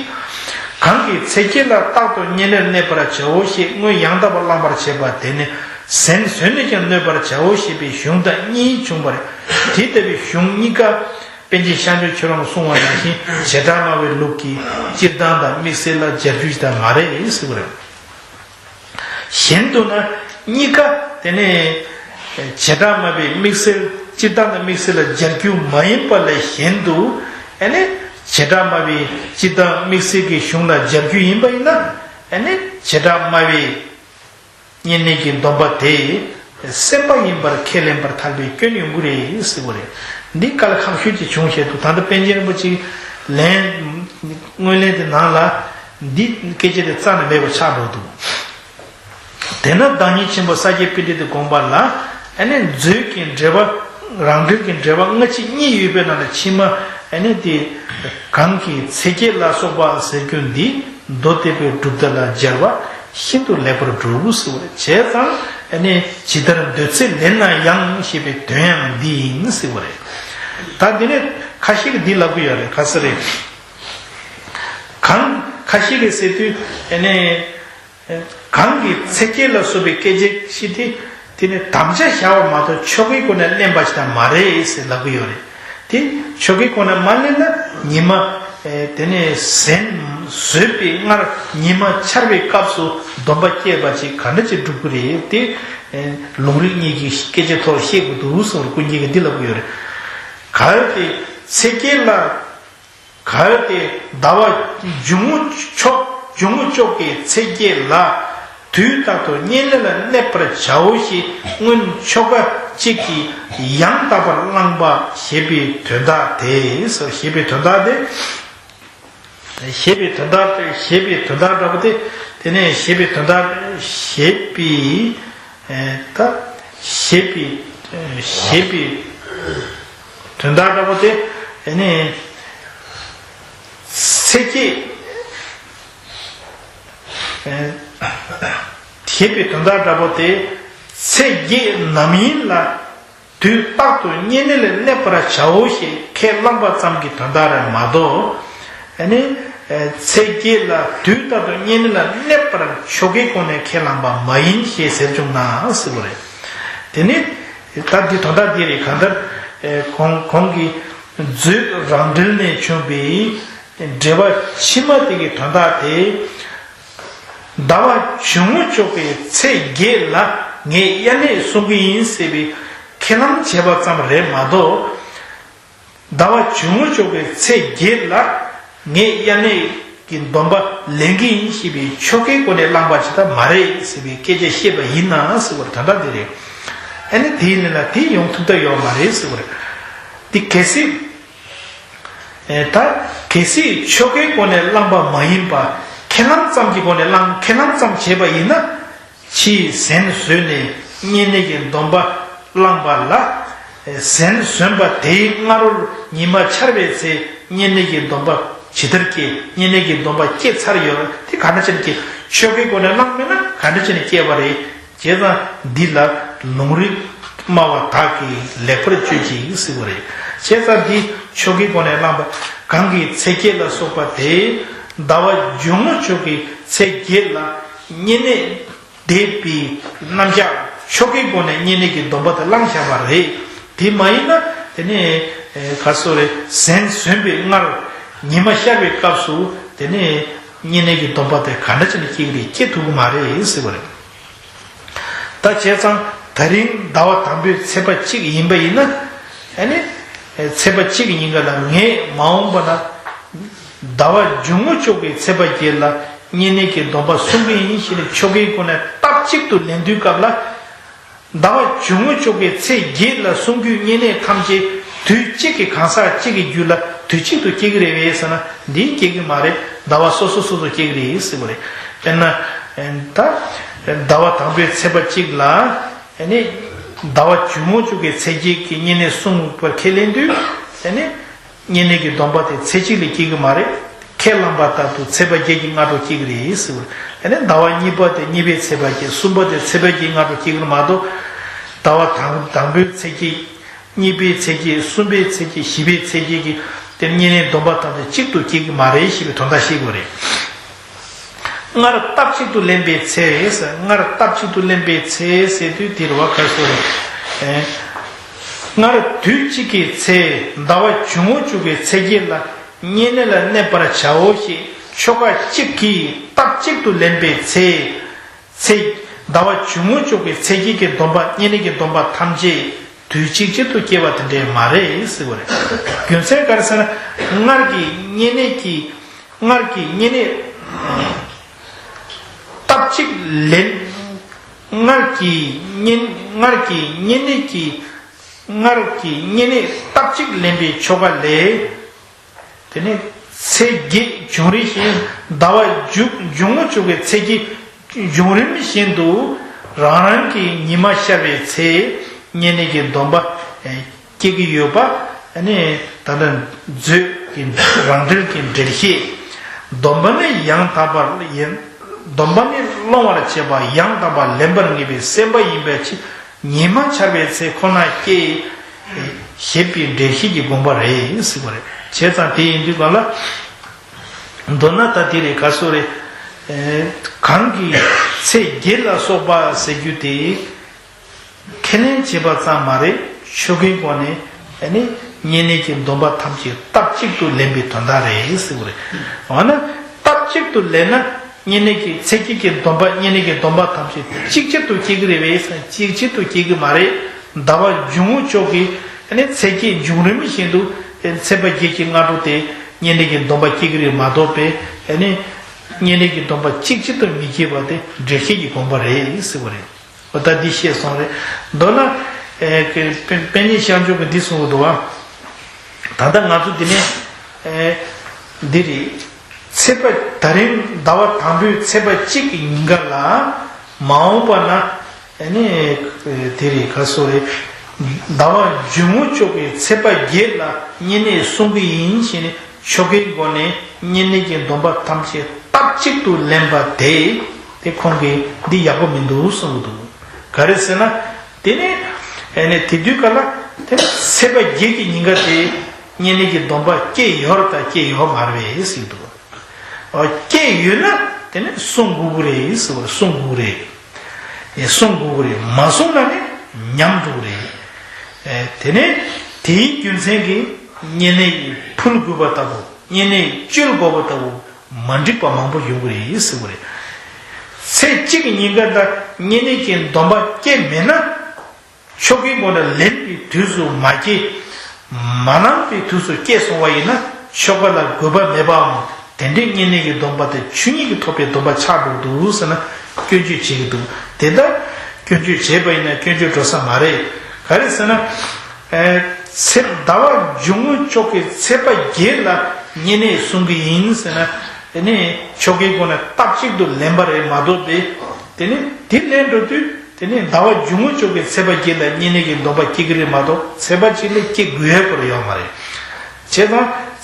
གང་གི་ཚེས་བརྒྱད་ལ་རྟག་ཏུ་བསྙེན་གནས་གནས་པར་བྱའོ་ཞེས་སྔོན་ཡང་དག་པར་བླངས་པར་བྱེད་པ་དེ་ནི་ཟན་ཟོས་ནས་ཀྱང་གནོད་པར་བྱའོ་ཞེས་པའི་གཞུང་དང་གཉིས་བྱུང་བ་རེད། དེ་ལྟ་བུའི་གཞུང་གཉིས་ཀ། པཎ་ཆེན་ཤཱཀྱ་ཁྱོད་རང་གསུང་བ་ནང་བཞིན་བྱེ་བྲག་སྨྲ་བའི་ལུགས་ཀྱི་སྤྱིར་བཏང་དང་དམིགས་བསལ་ལ་སྦྱར་རྒྱུ་ཞིག་དང་མ་རེད་ཟེར་བ་རེད། གཞན་དུ་ན་གཉིས་ཀ་དེ་ནས་བྱེ་བྲག་སྨྲ་བའི་དམིགས་བསལ་སྤྱིར་བཏང་དང་དམིགས་བསལ་ལ་སྦྱར་རྒྱུ་མ་ཡིན་པ་ལས་གཞན་དུ་ཨ་ནི་བྱེ་བྲག་སྨྲ་བའི་སྤྱིར་བཏང་དམིགས་བསལ་གྱི་གཞུང་ལ་སྦྱར་རྒྱུ་ཡིན་པ་ཡིན་ན་ཨ་ནི་བྱེ་བྲག་སྨྲ་བའི། བསྙེན་གནས་ཀྱི་སྡོམ་པ་དེ་སེམས་པ་ཡིན་པར་ཁས་ལེན་པར་ཐལ་བའི་སྐྱོན་ཡོང་གི་རེད་ཟེར་བ་རེད། འདི་དཀའ་ལས་ཁག་ཤོས་ཅིག་བྱུང་བཞིན་དུ་ད་ལྟ་པཎ་ཆེན་རིན་པོ་ཆེ་ལན་སྔོན་ལན་དེ་ནང་ལ་འདི་སྐད་ཆ་དེ་རྩ་ནས་མེད་པ་ཆགས་འགྲོ་འདུག་དེས་ན་བདག་ཉིད་ཆེན་པོ་ས་སྐྱའི་པཎྜི་ཏའི་དགོངས་པ་ལ་ཨ་ནི་མཛོད་ཀྱི་འགྲེལ་པ་རང་འགྲེལ་གྱི་འགྲེལ་པ་སྔ་ཕྱི་གཉིས་ཡོད་པའི་ནང་ལ་ཕྱི་མ་ཨ་ནི་དེ་གང་གི་ཚེས་བརྒྱད་ལ་སོགས་པ་ཟེར་རྒྱུ་འདི་མདོ་སྡེ་པའི་གྲུབ་མཐའ་ལ་སྦྱར་བ། ཤིན་ཏུ་ལེགས་པར་གྲུབ་ཟེར་བ་རེད། བྱས་ཙང་ཨ་ནི་ཇི་ལྟར་འདོད་ཚེ་ལེན་ན་ཡང་ཞེས་པའི་དོན་ཡང་འདི་ཡིན་ཟེར་བ་རེད། ད་འདི་ནས་ཁ་ཤས་ཀྱིས་འདི་ལབ་ཀྱི་ཡོད་རེད། ག་ཟེར་རེད། གང་ཁ་ཤས་ཀྱིས་ཟེར་དུས་ཨ་ནི་གང་གི་ཚེས་བརྒྱད་ལ་སོགས་པའི་སྐད་ཆ་ཞིག་དེ་དེ་ནི་དམ་བཅའ་བཞག་པ་མ་གཏོགས་ཆོ་གའི་སྒོ་ནས་ལེན་པ་ཞིག་དང་མ་རེད་ཟེར་ལབ་ཀྱི་ཡོད་རེད། དེ་ཆོ་གའི་སྒོ་ནས་མ་ལེན་ན་ཉི་མ། ཨེ། དེ་ནས་ཟན་ཟོས་པའི་སྔར་ཉི་མ་འཆར་བའི་སྐབས་སུ་སྡོམ་པ་བསྐྱེད་པ་ཅིག་ག་འདྲ་ཅིག་འགྲུབ་ཀྱི་རེད་དེ། ཨེ། ལུང་རིགས་གཉིས་ཀྱི་སྐད་ཆ་ཐོག་བཤད་དགོས་འདུག་གསུངས་པར་ཀུན་མཁྱེན་གྱིས་འདི་ལབ་ཀྱི་ཡོད་རེད། གལ་ཏེ་ཚེས་བརྒྱད་ལ། གལ་ཏེ་ཟླ་བ་འཇུག་ངོ་ཕྱོགས་འཇུག་ངོ་ཕྱོགས་ཀྱི་ཚེས་བརྒྱད་ལ་དུས་རྟག་ཏུ་བསྙེན་གནས་ལ་གནས་པར་བྱའོ་ཞེས་སྔོན་ཆོ་ག་གཅིག་གིས་ཡང་དག་པར་བླངས་པ་ཞེས་པའི་དོན་དག་དེ། ཞེས་པའི་དོན་དག་དེ། ཞེས་པའི་དོན་དག་ཞེས་པའི་དོན་དག་འདྲ་པོ་དེ། དེ་ནས་ཞེས་པའི་དོན་དག་ཞེས་པའི། ཨེ། ད་ཞེས་པའི་ཞེས་པའི་དོན་དག་འདྲ་པོ་དེ། ཨེ་ནས་ཚེས་བརྒྱད། ཨེ། ཞེས་པའི་དོན་དག་འདྲ་པོ་དེ་ཚེས་བརྒྱད་ནམ་ཡིན་ལ། དུས་རྟག་ཏུ་བསྙེན་གནས་ལ་གནས་པར་བྱའོ་ཞེས་ཁས་བླངས་པ་ཙམ་གྱི་དོན་དག་རེད་མ་གཏོགས། ཨ་ནི། ཚེ་བརྒྱད་ལ་དུས་རྟག་ཏུ་བསྙེན་གནས་ལ་གནས་པར་ཆོ་གའི་སྒོ་ནས་ཁས་བླངས་པ་མ་ཡིན་ཞེས་ཟེར་བྱུང་ན་ཟེར་བ་རེད། དེ་ནི། ད་འདི་དོན་དག་འདི་རེད། གང་ལྟར། གོང་གོང་གི་མཛོད་རང་འགྲེལ་ནས་བྱུང་བའི་འགྲེལ་པ་ཕྱི་མ་དེ་གི་དོན་དག་དེ། ཟླ་བ་འཇུག་ངོགས་ཆོ་གའི་ཚེས་བརྒྱད་ལ་ངས་དབྱར་གནས་སྲུང་གི་ཡིན་ཟེར་བའི་ཁས་བླངས་བྱས་པ་ཙམ་རེད་མ་གཏོགས། ཟླ་བ་འཇུག་ངོགས་ཆོ་གའི་ཚེས་བརྒྱད་ལ་ངས་དབྱར་གནས་ཀྱི་སྡོམ་པ་ལེན་གྱི་ཡིན་ཞེས་པའི་ཆོ་གའི་སྒོ་ནས་བླངས་པ་ཅིག་ད་མ་རེད་ཟེར་བའི་སྐད་ཆ་བཤད་པ་ཡིན་ན་ཟེར་བ་རེད། ད་ལྟ་འདི་རེད། ཨ་ནི་དེ་ཡིན་ན་དེ་ཡོང་ཐུབ་ཐབས་ཡོད་མ་རེད་ཟེར་བ་རེད། དེ་གལ་སྲིད། ད་གལ་སྲིད་ཆོ་གའི་སྒོ་ནས་བླངས་པ་མ་ཡིན་པ། ཁས་བླངས་ཙམ་གྱི་སྒོ་ནས་བླངས། ཁས་བླངས་ཙམ་བྱས་པ་ཡིན་ན། ཕྱིས་ཟན་ཟོས་ནས་བསྙེན་གནས་ཀྱི་སྡོམ་པ་བླངས་པ་ལ། ཟན་ཟོས་པ་དེའི་སྔ་རོལ་ཉི་མ་འཆར་བའི་ཚེ་བསྙེན་གནས་ཀྱི་སྡོམ་པ་ཇི་ལྟར་སྐྱེ། བསྙེན་གནས་ཀྱི་སྡོམ་པ་སྐྱེ་ཚར་ཡོད་པ་དེ་ག་འདྲ་བྱས་ནས་སྐྱེ། ཆོ་གའི་སྒོ་ནས་བླངས་མེད་ན་ག་འདྲ་བྱས་ནས་སྐྱེ་བ་རེད། བྱས་ཙང་འདི་ལ་ལུང་རིགས་སྨྲ་བ་དག་གིས་ལེགས་པར་དཔྱོད་ཅིག་ཟེར་བ་རེད། བྱས་ཙང་འདི་ཆོ་གའི་སྒོ་ནས་བླངས་པ་གང་གི་ཚེས་བརྒྱད་ལ་སོགས་པ་དེ་ཟླ་བ་འཇུག་ངོགས་ཆོ་གའི་ཚེས་བརྒྱད་ལ་བསྙེན་གནས་འདེབས་པའི་རྣམ་གཞག་ཆོ་གའི་སྒོ་ནས་བསྙེན་གནས་ཀྱི་སྡོམ་པ་དེ་བླངས་བཞག་པ་རེད། དེ་མ་ཡིན་ན་དེ་ནས་ག་སོ་རེ་ཟན་ཟོས་པའི་སྔར་ཉི་མ་ཤར་བའི་སྐབས་སུ་དེ་ནས་བསྙེན་གནས་ཀྱི་སྡོམ་པ་དེ་ག་འདྲ་བྱས་ནས་སྐྱེ་གི་རེད། སྐྱེ་ཐུབ་ཀྱི་མ་རེད་ཟེར་བ་རེད། ད་བྱས་ཙང་ད་རིང་ཟླ་བ་དང་པོའི་ཚེས་པ་གཅིག་ཡིན་པ་ཡིན་ན། ཨ་ནི། ཚེས་པ་གཅིག་གི་ཉིན་ཀ་ལ་ངས་མ་འོངས་པ་ན། ཟླ་བ་འཇུག་ངོགས་ཆོ་གའི་ཚེས་པ་བརྒྱད་ལ་བསྙེན་གནས་ཀྱི་སྡོམ་པ་སྲུང་གི་ཡིན་ཞེས་ནས་ཆོ་གའི་སྒོ་ནས་སྟབས་གཅིག་ཏུ་ལེན་དུས་སྐབས་ལ། ཟླ་བ་འཇུག་ངོགས་ཆོ་གའི་ཚེས་བརྒྱད་ལ་སྲུང་རྒྱུའི་བསྙེན་གནས་ཐམས་ཅད་དུས་གཅིག་གི་གང་ཟག་གཅིག་གི་རྒྱུད་ལ་དུས་གཅིག་ཏུ་སྐྱེ་གི་རེད་པས་ཟེར་ན། འདི་སྐྱེ་གི་མ་རེད། ཟླ་བ་སོ་སོ་སོ་སོ་སྐྱེ་གི་རེད་ཟེར་བ་རེད། དཔེར་ན། ད། ཟླ་བ་དང་པོའི་ཚེས་པ་གཅིག་ལ། ཨ་ནི། ཟླ་བ་འཇུག་ངོགས་ཆོ་གའི་ཚེས་བརྒྱད་ཀྱི་བསྙེན་གནས་སྲུང་བར་ཁས་ལེན་དུས། ཨ་ནི། བསྙེན་གནས་ཀྱི་སྡོམ་པ་དེ་ཚེས་གཅིག་ལ་སྐྱེ་གི་མ་རེད། ཁས་བླངས་པ་ལྟར་དུ་ཚེས་པ་བརྒྱད་ཀྱི་སྔ་དྲོ་སྐྱེ་གི་རེད་ཟེར་བ་རེད། ཨ་ནི་ཟླ་བ་གཉིས་པ་དེ་གཉིས་པའི་ཚེས་པ་བརྒྱད། གསུམ་པ་དེ་ཚེས་པ་བརྒྱད་ཀྱི་སྔ་དྲོ་སྐྱེ་གི་རེད་མ་གཏོགས། ཟླ་བ་དང་དང་པོའི་ཚེས་བརྒྱད། གཉིས་པའི་ཚེས་བརྒྱད། གསུམ་པའི་ཚེས་བརྒྱད། བཞི་པའི་ཚེས་བརྒྱད་ཀྱི་དེ་བསྙེན་གནས་སྡོམ་པ་དང་དེ་གཅིག་ཏུ་སྐྱེ་གི་མ་རེད་ཞེས་པའི་དོན་དག་ཤེས་དགོས་རེད། སྔར་སྟབས་གཅིག་ཏུ་ལེན་པའི་ཚེ། སྔར་སྟབས་གཅིག་ཏུ་ལེན་པའི་ཚེ་ཟེར་དུས་དེ་རེད་བ། ག་སོ་རེད། སྔར་དུས་གཅིག་གི་ཚེ་ཟླ་བ་འཇུག་ངོགས་ཆོ་གའི་ཚེས་བརྒྱད་ལ་བསྙེན་གནས་ལ་གནས་པར་བྱའོ་ཞེས་ཆོ་ག་གཅིག་གིས་སྟབས་གཅིག་ཏུ་ལེན་པའི་ཚེ། ཚེ། ཟླ་བ་འཇུག་ངོགས་ཆོ་གའི་ཚེས་བརྒྱད་ཀྱི་སྡོམ་པ། བསྙེན་གནས་ཀྱི་སྡོམ་པ་ཐམས་ཅད་དུས་གཅིག་གཅིག་ཏུ་སྐྱེ་བ་དེ་འདྲས་མ་རེད་ཟེར་བ་རེད། རྒྱུ་མཚན་ག་རེ་ཟེར་ན། སྔར་གྱི་བསྙེན་གནས་ཀྱི། སྔར་གྱི་བསྙེན་གནས་སྟབས་གཅིག་ལེན། སྔར་གྱི་བསྙེན། སྔར་གྱི་བསྙེན་གནས་ཀྱི། སྔར་གྱི་བསྙེན་གནས་སྟབས་གཅིག་ལེན་པའི་ཆོ་ག་ལས། དེ་ནས་ཚེས་བརྒྱད་བྱུང་རིམ་བཞིན། ཟླ་བ་འཇུག་འཇུག་ངོགས་ཆོ་གའི་ཚེས་བརྒྱད་བྱུང་རིམ་བཞིན་དུ་རང་རང་གི་ཉི་མ་ཤར་བའི་ཚེ་བསྙེན་གནས་ཀྱི་སྡོམ་པ་སྐྱེ་གི་ཡོད་པ། ཨ་ནི་ད་ལྟ་མཛོད་ཀྱི་རང་འགྲེལ་གྱི་འགྲེལ་བཤད། སྡོམ་པ་ནི་ཡང་དག་པར་ཡིན། སྡོམ་པ་ནི་སློང་བར་བྱེད་པ། ཡང་དག་པར་ལེན་པར་ངེས་པའི་སེམས་པ་ཡིན་པའི་ཕྱིར། ཉི་མ་འཆར་བའི་ཚེ་ཁོ་ན་སྐྱེ། ཞེས་པའི་འགྲེལ་བཤད་ཀྱི་དགོངས་པ་རེད་ཟེར་བ་རེད། བྱས་ཙང་དེ་ཡིན་དུས་ག་ལ། མདོར་ན་ད་དེ་རེད། ག་སོ་རེད། གང་གི་ཚེས་བརྒྱད་ལ་སོགས་པ་ཟེར་རྒྱུ་དེ་ཁས་ལེན་བྱས་པ་ཙམ་མ་རེད། ཆོ་གའི་སྒོ་ནས་ཨ་ནི་བསྙེན་གནས་ཀྱི་སྡོམ་པ་ཐམས་ཅད་སྟབས་གཅིག་ཏུ་ལེན་པའི་དོན་དག་རེད་ཟེར་བ་རེད། འོ་ན་སྟབས་གཅིག་ཏུ་ལེན་ན། བསྙེན་གནས་ཀྱི་ཚེས་བརྒྱད་ཀྱི་སྡོམ་པ། བསྙེན་གནས་ཀྱི་སྡོམ་པ་ཐམས་ཅད་གཅིག་ཆར་དུ་སྐྱེ་གི་རེད་པས། གཅིག་ཆར་དུ་སྐྱེ་གི་མ་རེད། ཟླ་བ་འཇུག་ངོགས་ཆོ་གའི་ཚེས་བརྒྱད་འབྱུང་རིམ་བཞིན་དུ་ཚེས་པ་བརྒྱད་ཀྱི་སྔ་དྲོ་དེ་བསྙེན་གནས་ཀྱི་སྡོམ་པ་སྐྱེ་གི་རེད་མ་གཏོགས་པས། བསྙེན་གནས་ཀྱི་སྡོམ་པ་གཅིག་ཆར་དུ་མི་སྐྱེ་བ་དེ་འགྲེལ་བཤད་ཀྱི་དགོངས་པ་རེད་ཟེར་བ་རེད། འོ་ད་འདི་ཤེས་སོང་རེད། མདོར་ན། དཔེ་དཔེ་རྙིང་ཤར་ཕྱོགས་ཀྱི་འདི་གསུངས་འདུག་བ། ད་ལྟ་ང་ཚོ་འདི་ནས་འདི་རེད། ཚེས་པ་ད་རིང་ཟླ་བ་དང་པོའི་ཚེས་པ་གཅིག་གི་ཉིན་ཀ་ལ་མ་འོངས་པ་ན་ཨ་ནི་དེ་རེད། ག་སོ་རེད། ཟླ་བ་འཇུག་ངོགས་ཆོ་གའི་ཚེས་པ་བརྒྱད་ལ་བསྙེན་གནས་སྲུང་གི་ཡིན་ཞེས་ནས་ཆོ་གའི་སྒོ་ནས་བསྙེན་གནས་ཀྱི་སྡོམ་པ་ཐམས་ཅད་སྟབས་གཅིག་ཏུ་ལེན་པ་དེ་དེ་ཁོང་གིས་འདི་ཡག་པོ་མི་འདུག་གསུང་གི་འདུག་ག་རེ་ཟེར་ན། དེ་ནི་ ཨ་ནི་དེ་དུས་ག་ལ་དེ་ཚེས་པ་བརྒྱད་ཀྱི་ཉིན་ཀ་དེ་བསྙེན་གནས་ཀྱི་སྡོམ་པ་སྐྱེས་ཡོད་རེད་དང་སྐྱེས་ཡོད་མ་རེད་པས་ཟེར་གྱི་འདུག་ཨོ། སྐྱེས་ཡོད་ན་དེ་ནི་བསྲུང་དགོས་ཀྱི་རེད་ཟེར་བ་རེད། བསྲུང་དགོས་ཀྱི་རེད། ཨེ། བསྲུང་དགོས་ཀྱི་རེད། མ་བསྲུངས་ན་ནི་ཉམས་འགྲོ་གི་རེད། ཨེ། དེ་ནས་དེའི་རྒྱུ་མཚན་གྱིས་བསྙེན་གནས་ཀྱི་ཕུལ་དགོས་པ་ལྟ་བུ། བསྙེན་གནས་བཅོལ་དགོས་པ་ལྟ་བུ་མ་འགྲིག་པ་མང་པོ་ཡོང་གི་རེད་ཟེར་བ་རེད། ཚེས་གཅིག་གི་ཉིན་ཀ་ལ་བསྙེན་གནས་ཀྱི་སྡོམ་པ་སྐྱེས་མེད་ན། ཆོ་གའི་སྒོ་ནས་ལེན་པའི་དུས་སུ་མ་སྐྱེས། མ་ལེན་པའི་དུས་སུ་སྐྱེས་སོང་བ་ཡིན་ན་ཆོ་ག་ལ་དགོས་པ་མེད་པའམ། དེ་འདྲའི་བསྙེན་གནས་ཀྱི་སྡོམ་པ་དེ་ཆོས་ཉིད་ཀྱིས་ཐོབ་པའི་སྡོམ་པ་ཆགས་འགྲོ་གི་འདུག་ཟེར་ན་སྐྱོན་བརྗོད་བྱེད་ཀྱི་འདུག་དེ་ལྟར་སྐྱོན་བརྗོད་བྱས་པ་ཡིན་ན་སྐྱོན་བརྗོད་འགྲོ་ས་མ་རེད། ག་རེ་ཟེར་ན། ཨེ། ཚེས་ཟླ་བ་འཇུག་ངོགས་ཆོ་གའི་ཚེས་པ་བརྒྱད་ལ་བསྙེན་གནས་བསྲུང་གི་ཡིན་ཟེར་ན། དེ་ནི་ཆོ་གའི་སྒོ་ནས་སྟབས་གཅིག་ཏུ་ལེན་པ་རེད་མ་གཏོགས་པའི། དེ་ནི་དེ་ལེན་འགྲོ་དུས། དེ་ནས་ཟླ་བ་འཇུག་ངོགས་ཆོ་གའི་ཚེས་པ་བརྒྱད་ལ་བསྙེན་གནས་ཀྱི་སྡོམ་པ་སྐྱེ་གི་རེད་མ་གཏོགས་ཚེས་པ་གཅིག་ལ་སྐྱེ་དགོས་ཡ་སྐོར་ཡོད་མ་རེད། བྱས་ཙང་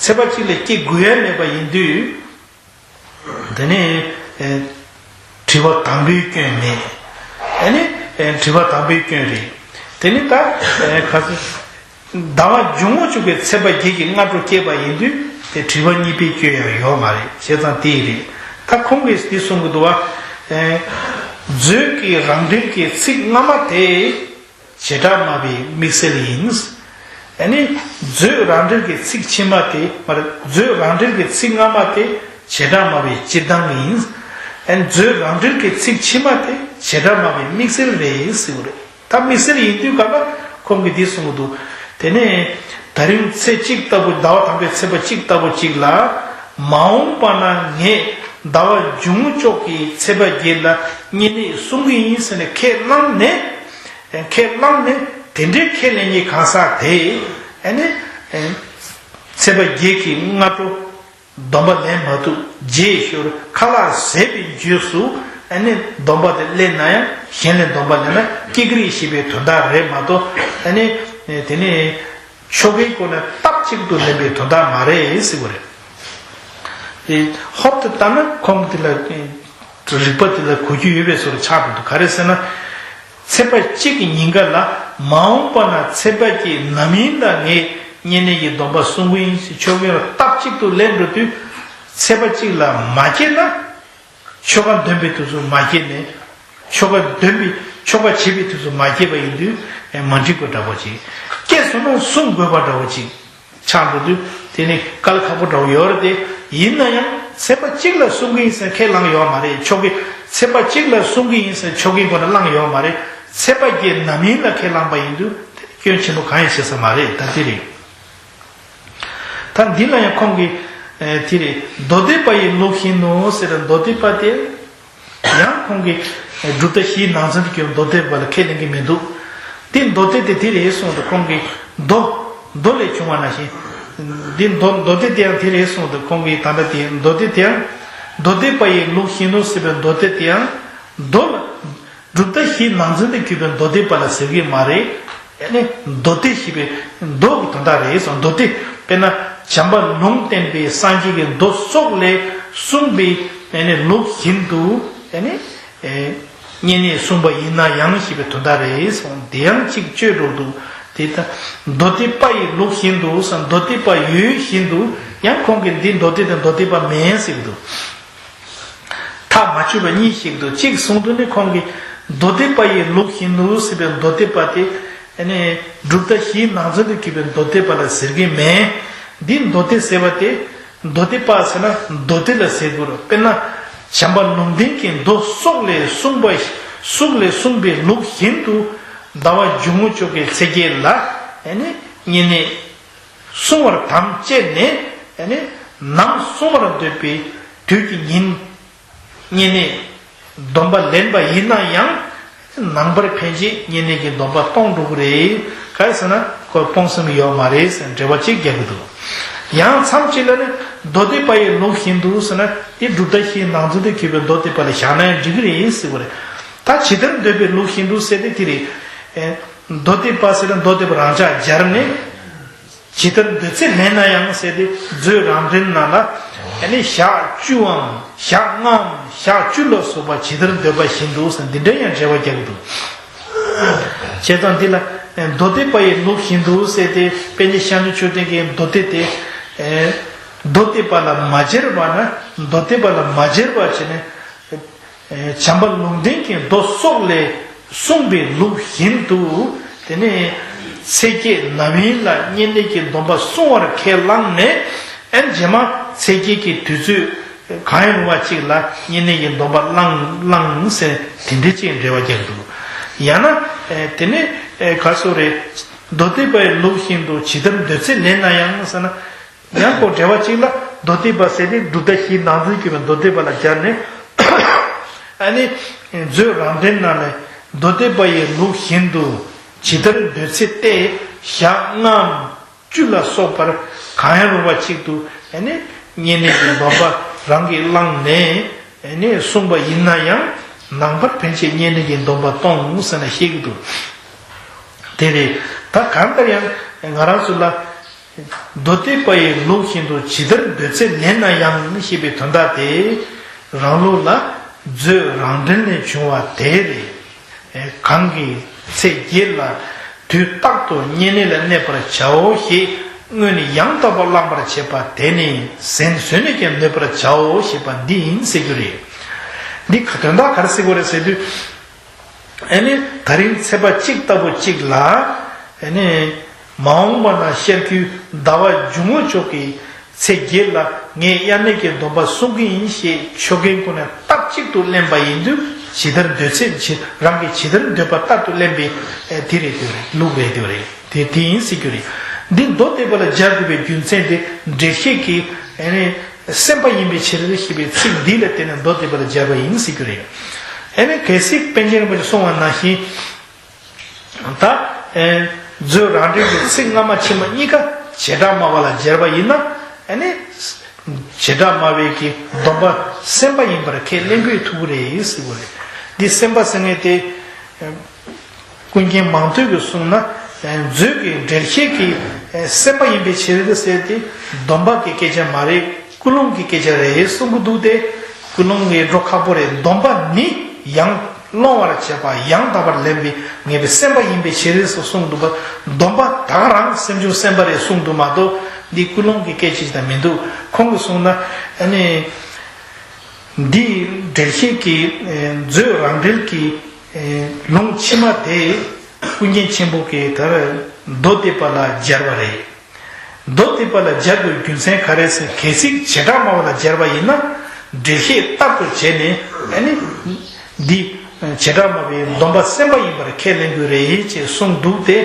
ཚེས་པ་གཅིག་ལ་སྐྱེ་དགོས་ཡ་མེད་པ་ཡིན་དུས། དེ་ནས་ཨེ། དྲི་བ་དང་པོའི་སྐྱོན་མེད། ཨ་ནི་ཨེ། དྲི་བ་དང་པོའི་སྐྱོན་རེད། དེ་ནི་ད་ཨེ། ག་ཚོད། ཟླ་བ་འཇུག་ངོགས་ཆོ་གའི་ཚེས་པ་བརྒྱད་ཀྱི་སྔ་དྲོ་སྐྱེས་པ་ཡིན་དུས་དེ་དྲི་བ་གཉིས་པའི་སྐྱོན་ཡང་ཡོད་མ་རེད། བྱས་ཙང་དེ་རེད། ད་ཁོང་གིས་འདི་གསུང་གི་འདུག་བ། ཨེ། མཛོད་ཀྱི་རང་འགྲེལ་གྱི་ཚིག་སྔ་མ་དེ་བྱེ་བྲག་སྨྲ་བའི་དམིགས་བསལ་ཡིན། ཨ་ནི་མཛོད་རང་འགྲེལ་གྱི་ཚིག་ཕྱི་མ་དེ་མ་རེད། མཛོད་རང་འགྲེལ་གྱི་ཚིག་སྔ་མ་དེ་བྱེ་བྲག་སྨྲ་བའི་སྤྱིར་བཏང་ཡིན། ཨ་ནི་མཛོད་རང་འགྲེལ་གྱི་ཚིག་ཕྱི་མ་དེ་བྱེ་བྲག་སྨྲ་བའི་དམིགས་བསལ་རེད་ཟེར་བ་རེད། ད་དམིགས་བསལ་ཡིན་དུས་ག་ལ་ཁོང་གིས་འདི་གསུངས་འདུག་དེ་ནས་ད་རིང་ཚེས་གཅིག་ལྟ་བུ་ཟླ་བ་དང་པོའི་ཚེས་པ་གཅིག་ལྟ་བུ་གཅིག་ལ། མ་འོངས་པ་ན་ངས་ཟླ་བ་འཇུག་ངོགས་ཆོ་གའི་ཚེས་པ་བརྒྱད་ལ་བསྙེན་གནས་བསྲུང་གི་ཡིན་ཟེར་ནས་ཁས་བླངས་ནས། ཁས་བླངས་ནས་དེ་འདྲའི་ཁས་ལེན་གྱི་གང་ཟག་དེ། ཨ་ནི་ཚེས་པ་བརྒྱད་ཀྱི་སྔ་དྲོ། སྡོམ་པ་ལེན་མ་ཐུབ་རྗེས་ཤོར་ཁ་ལག་ཟས་པའི་རྗེས་སུ་ཨ་ནི་སྡོམ་པ་དེ་ལེན་ན་ཡང་གཞན་ལས་སྡོམ་པ་ལེན་ན་སྐྱེ་གི་རེད་ཞེས་པའི་དོན་དག་རེད་མ་གཏོགས། ཨ་ནི་དེ་ནི་ཆོ་གའི་སྒོ་ནས་སྟབས་གཅིག་ཏུ་ལེན་པའི་དོན་དག་མ་རེད་ཟེར་བ་རེད། དེ་ཧོབ་ཏེ་ལྟ་ན་ཁོང་དེ་ལ་རིགས་པ་དེ་ལ་གོ་རྒྱུ་ཡོད་པའི་བཟོ་འདྲ་ཆགས་འགྲོ་འདུག་ག་རེ་ཟེར་ན། ཚེས་པ་གཅིག་གི་ཉིན་ཀ་ལ་མ་འོངས་པ་ན་ཚེས་པ་གཅིག་ནམ་ཡིན་ལ་ངས་བསྙེན་གནས་ཀྱི་སྡོམ་པ་བསྲུང་གི་ཡིན་ཞེས་ཆོ་ག་ཡང་སྟབས་གཅིག་ཏུ་ལེན་འགྲོ་དུས། ཚེས་པ་གཅིག་ལ་མ་སྐྱེས་ན། ཆོ་ག་འདོན་པའི་དུས་སུ་མ་སྐྱེས་ནས། ཆོ་ག་འདོན་པའི་ཆོ་ག་བྱེད་པའི་དུས་སུ་མ་སྐྱེས་པ་ཡིན་དུས་མ་འགྲིག་པ་འདྲ་པོ་ཅིག་སྐྱེས་སོང་ན་བསྲུང་དགོས་པ་འདྲ་པོ་ཅིག་ཆགས་འགྲོ་དུས། དེ་ནི་དཀའ་ལས་ཁག་པོ་འདྲ་པོ་ཡོད་རེད་དེ། ཡིན་ན་ཡང་ཚེས་པ་གཅིག་ལ་བསྲུང་གི་ཡིན་ཟེར་ཁས་བླངས་ཡོད་མ་རེད། ཆོ་གའི་ཚེས་པ་གཅིག་ལ་བསྲུང་གི་ཡིན་ཟེར་ཆོ་གའི་སྒོ་ནས་བླངས་ཡོད་མ་རེད། ཚེས་པ་བརྒྱད་ནམ་ཡིན་ལ་ཁས་བླངས་པ་ཡིན་དུས་དེ་ནི་སྐྱོན་ཆེན་པོ་གང་ཡང་བྱེད་ས་མ་རེད། ད་དེ་རེད། ད་འདི་ལ་ཡང་ཁོང་གིས་ཨེ། དེ་རེད། མདོ་སྡེ་པ་ཡི་ལུགས་བཞིན་ནོ་ཟེར། མདོ་སྡེ་པ་དེ། ཡང་ཁོང་གིས་གྲུབ་མཐའ་བཞིའི་ནང་ཚན་དུ་གྱུར་མདོ་སྡེ་པ་ལ་ཁས་ལེན་གྱི་མི་འདུག་དེ་མདོ་སྡེ་དེ་དེ་རེད་གསུངས་འདུག་ཁོང་གིས་མདོ། མདོ་ལས་བྱུང་བ་ནང་བཞིན། འདི་མདོ། མདོ་སྡེ་དེ་ཡང་དེ་རེད་གསུངས་འདུག་ཁོང་གིས་ད་ལྟ་དེ་མདོ་སྡེ་དེ་ཡང་། མདོ་སྡེ་པ་ཡི་ལུགས་བཞིན་ནོ་ཟེར་བའི་མདོ་སྡེ་དེ་ཡང་། མདོ་ལ། གྲུབ་མཐའ་བཞིའི་ནང་ཚན་དུ་གྱུར་པའི་མདོ་སྡེ་པ་ལ་ཟེར་གྱི་མ་རེད། ཨ་ནི་མདོ་སྡེ་ཞེས་པའི་མདོ་གི་དོན་དག་རེད་གསུངས། མདོ་སྡེ། དཔེར་ན་བྱམས་པ་ལུང་བསྟན་པའི་སངས་རྒྱས་ཀྱི་མདོ་སོགས་ལས་གསུངས་པའི་ཨ་ནི་ལུགས་བཞིན་དུ། ཨ་ནི་ཨེ། བསྙེན་གནས་བསྲུངས་པ་ཡིན་ན་ཡང་ཞེས་པའི་དོན་དག་རེད་གསུངས། དེ་ཡང་གཅིག་བཅོས་འགྲོ་འདུག་དེ་ལྟར་མདོ་སྡེ་པ་ཡི་ལུགས་བཞིན་དུ་གསུངས། མདོ་སྡེ་པ་ཡོད་བཞིན་དུ་ཡང་ཁོང་གིས་འདི་མདོ་སྡེ་དེ་མདོ་སྡེ་པ་མིན་ཟེར་གྱི་འདུག་ཐག་མ་ཆོད་པ་གཉིས་ཤིག་འདུག་གཅིག་གསུང་དོན་ནི་ཁོང་གིས་མདོ་སྡེ་པ་ཡི་ལུགས་བཞིན་དུ་ཟེར་བའི་མདོ་སྡེ་པ་དེ། ཨ་ནི་གྲུབ་མཐའ་བཞིའི་ནང་ཚན་དུ་གྱུར་པའི་མདོ་སྡེ་པ་ལ་ཟེར་གྱི་མེད། འདི་མདོ་སྡེ་ཟེར་བ་དེ། མདོ་སྡེ་པ་ཟེར་ན་མདོ་སྡེ་ལ་ཟེར་དགོས་རེད། དཔེར་ན་བྱམས་པ་ལུང་བསྟན་གྱི་མདོ་སོགས་ལས་གསུངས་པ། སོགས་ལས་གསུངས་པའི་ལུགས་བཞིན་དུ་ཟླ་བ་འཇུག་ངོགས་ཆོ་གའི་ཚེས་བརྒྱད་ལ། ཨ་ནི་བསྙེན་གནས། བསྲུང་བར་དམ་བཅས་ནས། ཨ་ནི་ནམ་བསྲུང་བར་འདོད་པའི་དུས་ཀྱི་ཉིན། བསྙེན་གནས་སྡོམ་པ་ལེན་པ་ཡིན་ན་ཡང་། ནངས་པར་ཕན་ཆད་བསྙེན་གནས་ཀྱི་སྡོམ་པ་གཏོང་འགྲོ་གི་རེད། ག་རེ་ཟེར་ན་ཁོ་སྤོང་སེམས་ཡོད་མ་རེད་ཟེར་འགྲེལ་པ་གཅིག་རྒྱག་གི་འདུག་ཡང་མཚམས་གཅིག་ལ་ནི་མདོ་སྡེ་པ་ཡི་ལུགས་བཞིན་དུ་ཟེར་ན་དེ་གྲུབ་མཐའ་བཞིའི་ནང་ཚན་དུ་གྱུར་པའི་མདོ་སྡེ་པ་ལ་བཞག་ན་ཡང་འགྲིག་གི་རེད་ཟེར་བ་རེད། ད་ཇི་ལྟར་འདོད་པའི་ལུགས་བཞིན་དུ་ཟེར་དེ་དེ་རེད། ཨེ། མདོ་སྡེ་པ་ཟེར་ན་མདོ་སྡེ་པ་རང་ཅག་སྦྱར་ནས། ཇི་ལྟར་འདོད་ཚུལ་ལེན་ན་ཡང་ཟེར་ཏེ་མཛོད་རང་འགྲེལ་ནང་ལ་ཨ་ནི་ཞག་བཅུའམ་ཞག་ལྔའམ་ཞག་བཅུ་ལ་སོགས་པ་ཇི་ལྟར་འདོད་པ་བཞིན་དུ་ཟེར་འདི་འདྲ་ཡང་འགྲེལ་པ་རྒྱག་གི་འདུག་བྱས་ཙང་འདི་ལ་ མདོ་སྡེ་པ་ཡི་ལུགས་བཞིན་དུ་ཟེར་ཏེ། དཔལ་ལྡན་ཤཱཀྱ་མཆོག་ལྡན་གྱི་མདོ་སྡེ་དེ། མདོ་སྡེ་པ་ལ་མ་སྦྱར་བ་ན། མདོ་སྡེ་པ་ལ་མ་སྦྱར་བ་བྱས་ནས། བྱམས་པ་ལུང་བསྟན་གྱི་མདོ་སོགས་ལས་གསུངས་པའི་ལུགས་བཞིན་དུ། དེ་ནས་ཚེ་བརྒྱད་རྣམ་གཡེང་ལ་བསྙེན་གནས་ཀྱི་སྡོམ་པ་བསྲུང་བར་ཁས་བླངས་ནས། ཨན་རྗེས་མ་ཚེ་བརྒྱད་ཀྱི་དུས་ཚོད་གང་ཡང་རུང་བ་གཅིག་ལ་བསྙེན་གནས་ཀྱི་སྡོམ་པ་བླངས་བླངས་ཟེར་དེ་འདྲའི་ཅིག་འགྲེལ་བ་རྒྱག་འདུག། ཡང་ན། དེ་ནས་ག་སོ་རེད། མདོ་སྡེ་པའི་ལུགས་བཞིན་དུ་ཇི་ལྟར་འདོད་ཚུལ་ལེན་ན་ཡང་ཟེར་ན། ཡང་ཁོ་འགྲེལ་བ་གཅིག་ལ་མདོ་སྡེ་པ་ཟེར་ཏེ་སྒྲུབ་བརྡ་བཞིའི་ནང་ཚན་གྱི་མདོ་སྡེ་པ་ལ་སྦྱར་ནས། ཨ་ནི་མཛོད་རང་འགྲེལ་ནང་ནས་མདོ་སྡེ་པ་ཡི་ལུགས་བཞིན་དུ་ཇི་ལྟར་འདོད་ཚུལ་ཏེ་ཞག་ལྔའམ་བཅུ་ལ་སོགས་པར་གང་ཡང་རུང་བ་གཅིག་ཏུ་ཨ་ནི་བསྙེན་གནས་ཀྱི་སྡོམ་པ་རང་གིས་བླངས་ནས་ཨ་ནི་བསྲུངས་པ་ཡིན་ན་ཡང་ནང་པར་ཕན་ཆད་བསྙེན་གནས་ཀྱི་སྡོམ་པ་གཏོང་ཟེར་ན་བཤད་ཀྱི་འདུག། དེ་རེད། ད་གང་ལྟར་ཡང་ང་རང་ཚོ་ལ། མདོ་སྡེ་པ་ཡི་ལུགས་བཞིན་དུ་ཇི་ལྟར་འདོད་ཚུལ་ལེན་ན་ཡང་ཞེས་པའི་དོན་དག་དེ། རང་ལུགས་ལ་མཛོད་རང་འགྲེལ་ནས་བྱུང་བ་དེ་རེད། གང་གི་ཚེ་བརྒྱད་ལ་དུས་རྟག་ཏུ་བསྙེན་གནས་ལ་གནས་པར་བྱའོ་ཞེས་སྔོན་ནས་ཡང་དག་པར་བླང་བར་བྱེད་པ་དེ་ནི་ཟན་ཟོས་ནས་ཀྱང་ནོད་པར་བྱའོ་ཞེས་པ་འདི་ཡིན་ཟེར་རྒྱུ་རེད། འདི་ག་དོན་དག་ག་རེ་ཟེར་དགོས་རེད་ཟེར་དུས། ཨ་ནི་ད་རིང་ཚེས་པ་གཅིག་ལྟ་བུ་གཅིག་ལ། ཨ་ནི་མ་འོངས་པ་ན་ཤར་རྒྱུའི་ཟླ་བ་འཇུག་ངོགས་ཕྱོགས་ཀྱི་ཚེས་བརྒྱད་ལ་ངས་དབྱར་གནས་ཀྱི་སྡོམ་པ་བསྲུང་གི་ཡིན་ཞེས་ཆོ་གའི་སྒོ་ནས་རྟག་གཅིག་ཏུ་ལེན་པ་ཡིན་དུས་ཇི་ལྟར་འདོད་ཚེ་ཇི་རང་གིས་ཇི་ལྟར་འདོད་པ་ལྟར་དུ་ལེན་པའི་དེ་རེད་དེ་རེད་ལུགས་རེད་དེ་རེད། དེ་དེ་ཡིན་ཟེར་རྒྱུ་རེད། འདི་མདོ་སྡེ་པ་ལ་སྦྱར་དགོས་པའི་རྒྱུ་མཚན་དེ་འགྲེལ་བཤད་ཀྱི་ཨ་ནི། སེམས་པ་ཡིན་པའི་ཕྱིར་ཞེས་པའི་ཚིག་འདི་ལ་བརྟེན་ནས་མདོ་སྡེ་པ་ལ་སྦྱར་བ་ཡིན་ཟེར་རྒྱུ་རེད། ཨ་ནི་གལ་སྲིད་པཎ་ཆེན་རིན་པོ་ཆེས་གསུངས་པ་ནང་བཞིན། ད་མཛོད་རང་འགྲེལ་གྱི་ཚིག་སྔ་མ་ཕྱི་མ་གཉིས་ཀ་བྱེ་བྲག་སྨྲ་བ་ལ་སྦྱར་བ་ཡིན་ན། ཨ་ནི་བྱེ་བྲག་སྨྲ་བའི་གི་སྡོམ་པ་སེམས་པ་ཡིན་པར་ཁས་ལེན་དགོས་ཐུག་གི་རེད་ཟེར་བ་རེད། འདི་སེམས་པ་ཟེར་མཁན་དེ། ཀུན་མཁྱེན་མང་ཐོས་ཀྱིས་གསུངས་ན། མཛོད་ཀྱི་འགྲེལ་བཤད་ཀྱི་སེམས་པ་ཡིན་པའི་ཕྱིར་ཟེར་ཏེ། སྡོམ་པ་གི་སྐད་ཆ་མ་རེད། ཀུན་སློང་གི་སྐད་ཆ་རེད་གསུང་གི་འདུག་སྟེ། ཀུན་སློང་གི་འགྲོ་ཁག་པོ་རེད། སྡོམ་པ་ནི་ཡང་སློང་བར་བྱེད་པ་ཡང་དག་པར་ལེན་པའི་ངེས་པའི་སེམས་པ་ཡིན་པའི་ཕྱིར་ཟེར་གསུངས་འདུག་པ། སྡོམ་པ་ད་ག་རང་སེམས་བྱུང་སེམས་པ་རེད་གསུངས་འདུག་མ་གཏོགས་འདི་ཀུན་སློང་གི་སྐད་ཆ་ཞིག་དང་མི་འདུག། ཁོང་གིས་གསུངས་ན་ཨ་ནི། འདིའི་འགྲེལ་བཤད་ཀྱི་མཛོད་རང་འགྲེལ་གྱི་ལུང་ཕྱི་མ་དེ་ཀུན་མཁྱེན་ཆེན་པོ་གིས་ད་རེས་མདོ་སྡེ་པ་ལ་སྦྱར་བ་རེད། མདོ་སྡེ་པ་ལ་སྦྱར་དགོས་རྒྱུ་མཚན་ག་རེ་ཟེར་གལ་སྲིད་བྱེ་བྲག་སྨྲ་བ་ལ་སྦྱར་བ་ཡིན་ན་འགྲེལ་བཤད་རྟག་ཏུ་བྱས་ནས་ཨ་ནི་འདི་བྱེ་བྲག་སྨྲ་བའི་སྡོམ་པ་སེམས་པ་ཡིན་པར་ཁས་ལེན་དགོས་རེད་ཅེས་གསུངས་འདུག་སྟེ།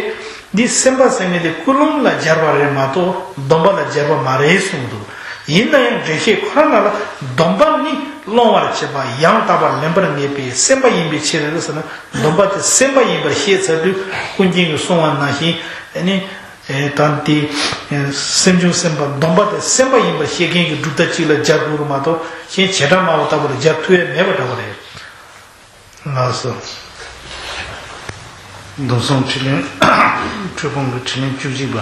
འདི་སེམས་པ་ཟེར་མཁན་དེ་ཀུན་སློང་ལ་སྦྱར་བ་རེད་མ་གཏོགས་སྡོམ་པ་ལ་སྦྱར་བ་མ་རེད་གསུངས་འདུག། ཡིན་ན་ཡང་འགྲེལ་བཤད་ཁོ་རང་ནང་ལ་སྡོམ་པ་ནི་སློང་བར་བྱེད་པ་ཡང་དག་པར་ལེན་པར་ངེས་པའི་སེམས་པ་ཡིན་པའི་ཕྱིར་ཟེར་ན་སྡོམ་པ་དེ་སེམས་པ་ཡིན་པར་ཤེས་ཚར་དུས་ཀུན་མཁྱེན་གྱིས་གསུངས་པ་ནང་བཞིན་ཨ་ནི། ད་དེ་སེམས་བྱུང་སེམས་པ་སྡོམ་པ་དེ་སེམས་པ་ཡིན་པར་ཤེས་མཁན་གྱི་སྒྲུབ་ཐབས་གཅིག་ལ་སྦྱར་དགོས་རེད་མ་གཏོགས་གཞན་བྱེ་བྲག་སྨྲ་བ་ལྟ་བུ་ལ་སྦྱར་ཐུབ་ཡ་མེད་པ་འདྲ་བ་རེད། ལགས་སོ། མདོ་གསུང་ཕྲིན་ལས། འཁྲུལ་སྤོང་གི་ཕྲིན་ལས་བཅུ་གཅིག་པ།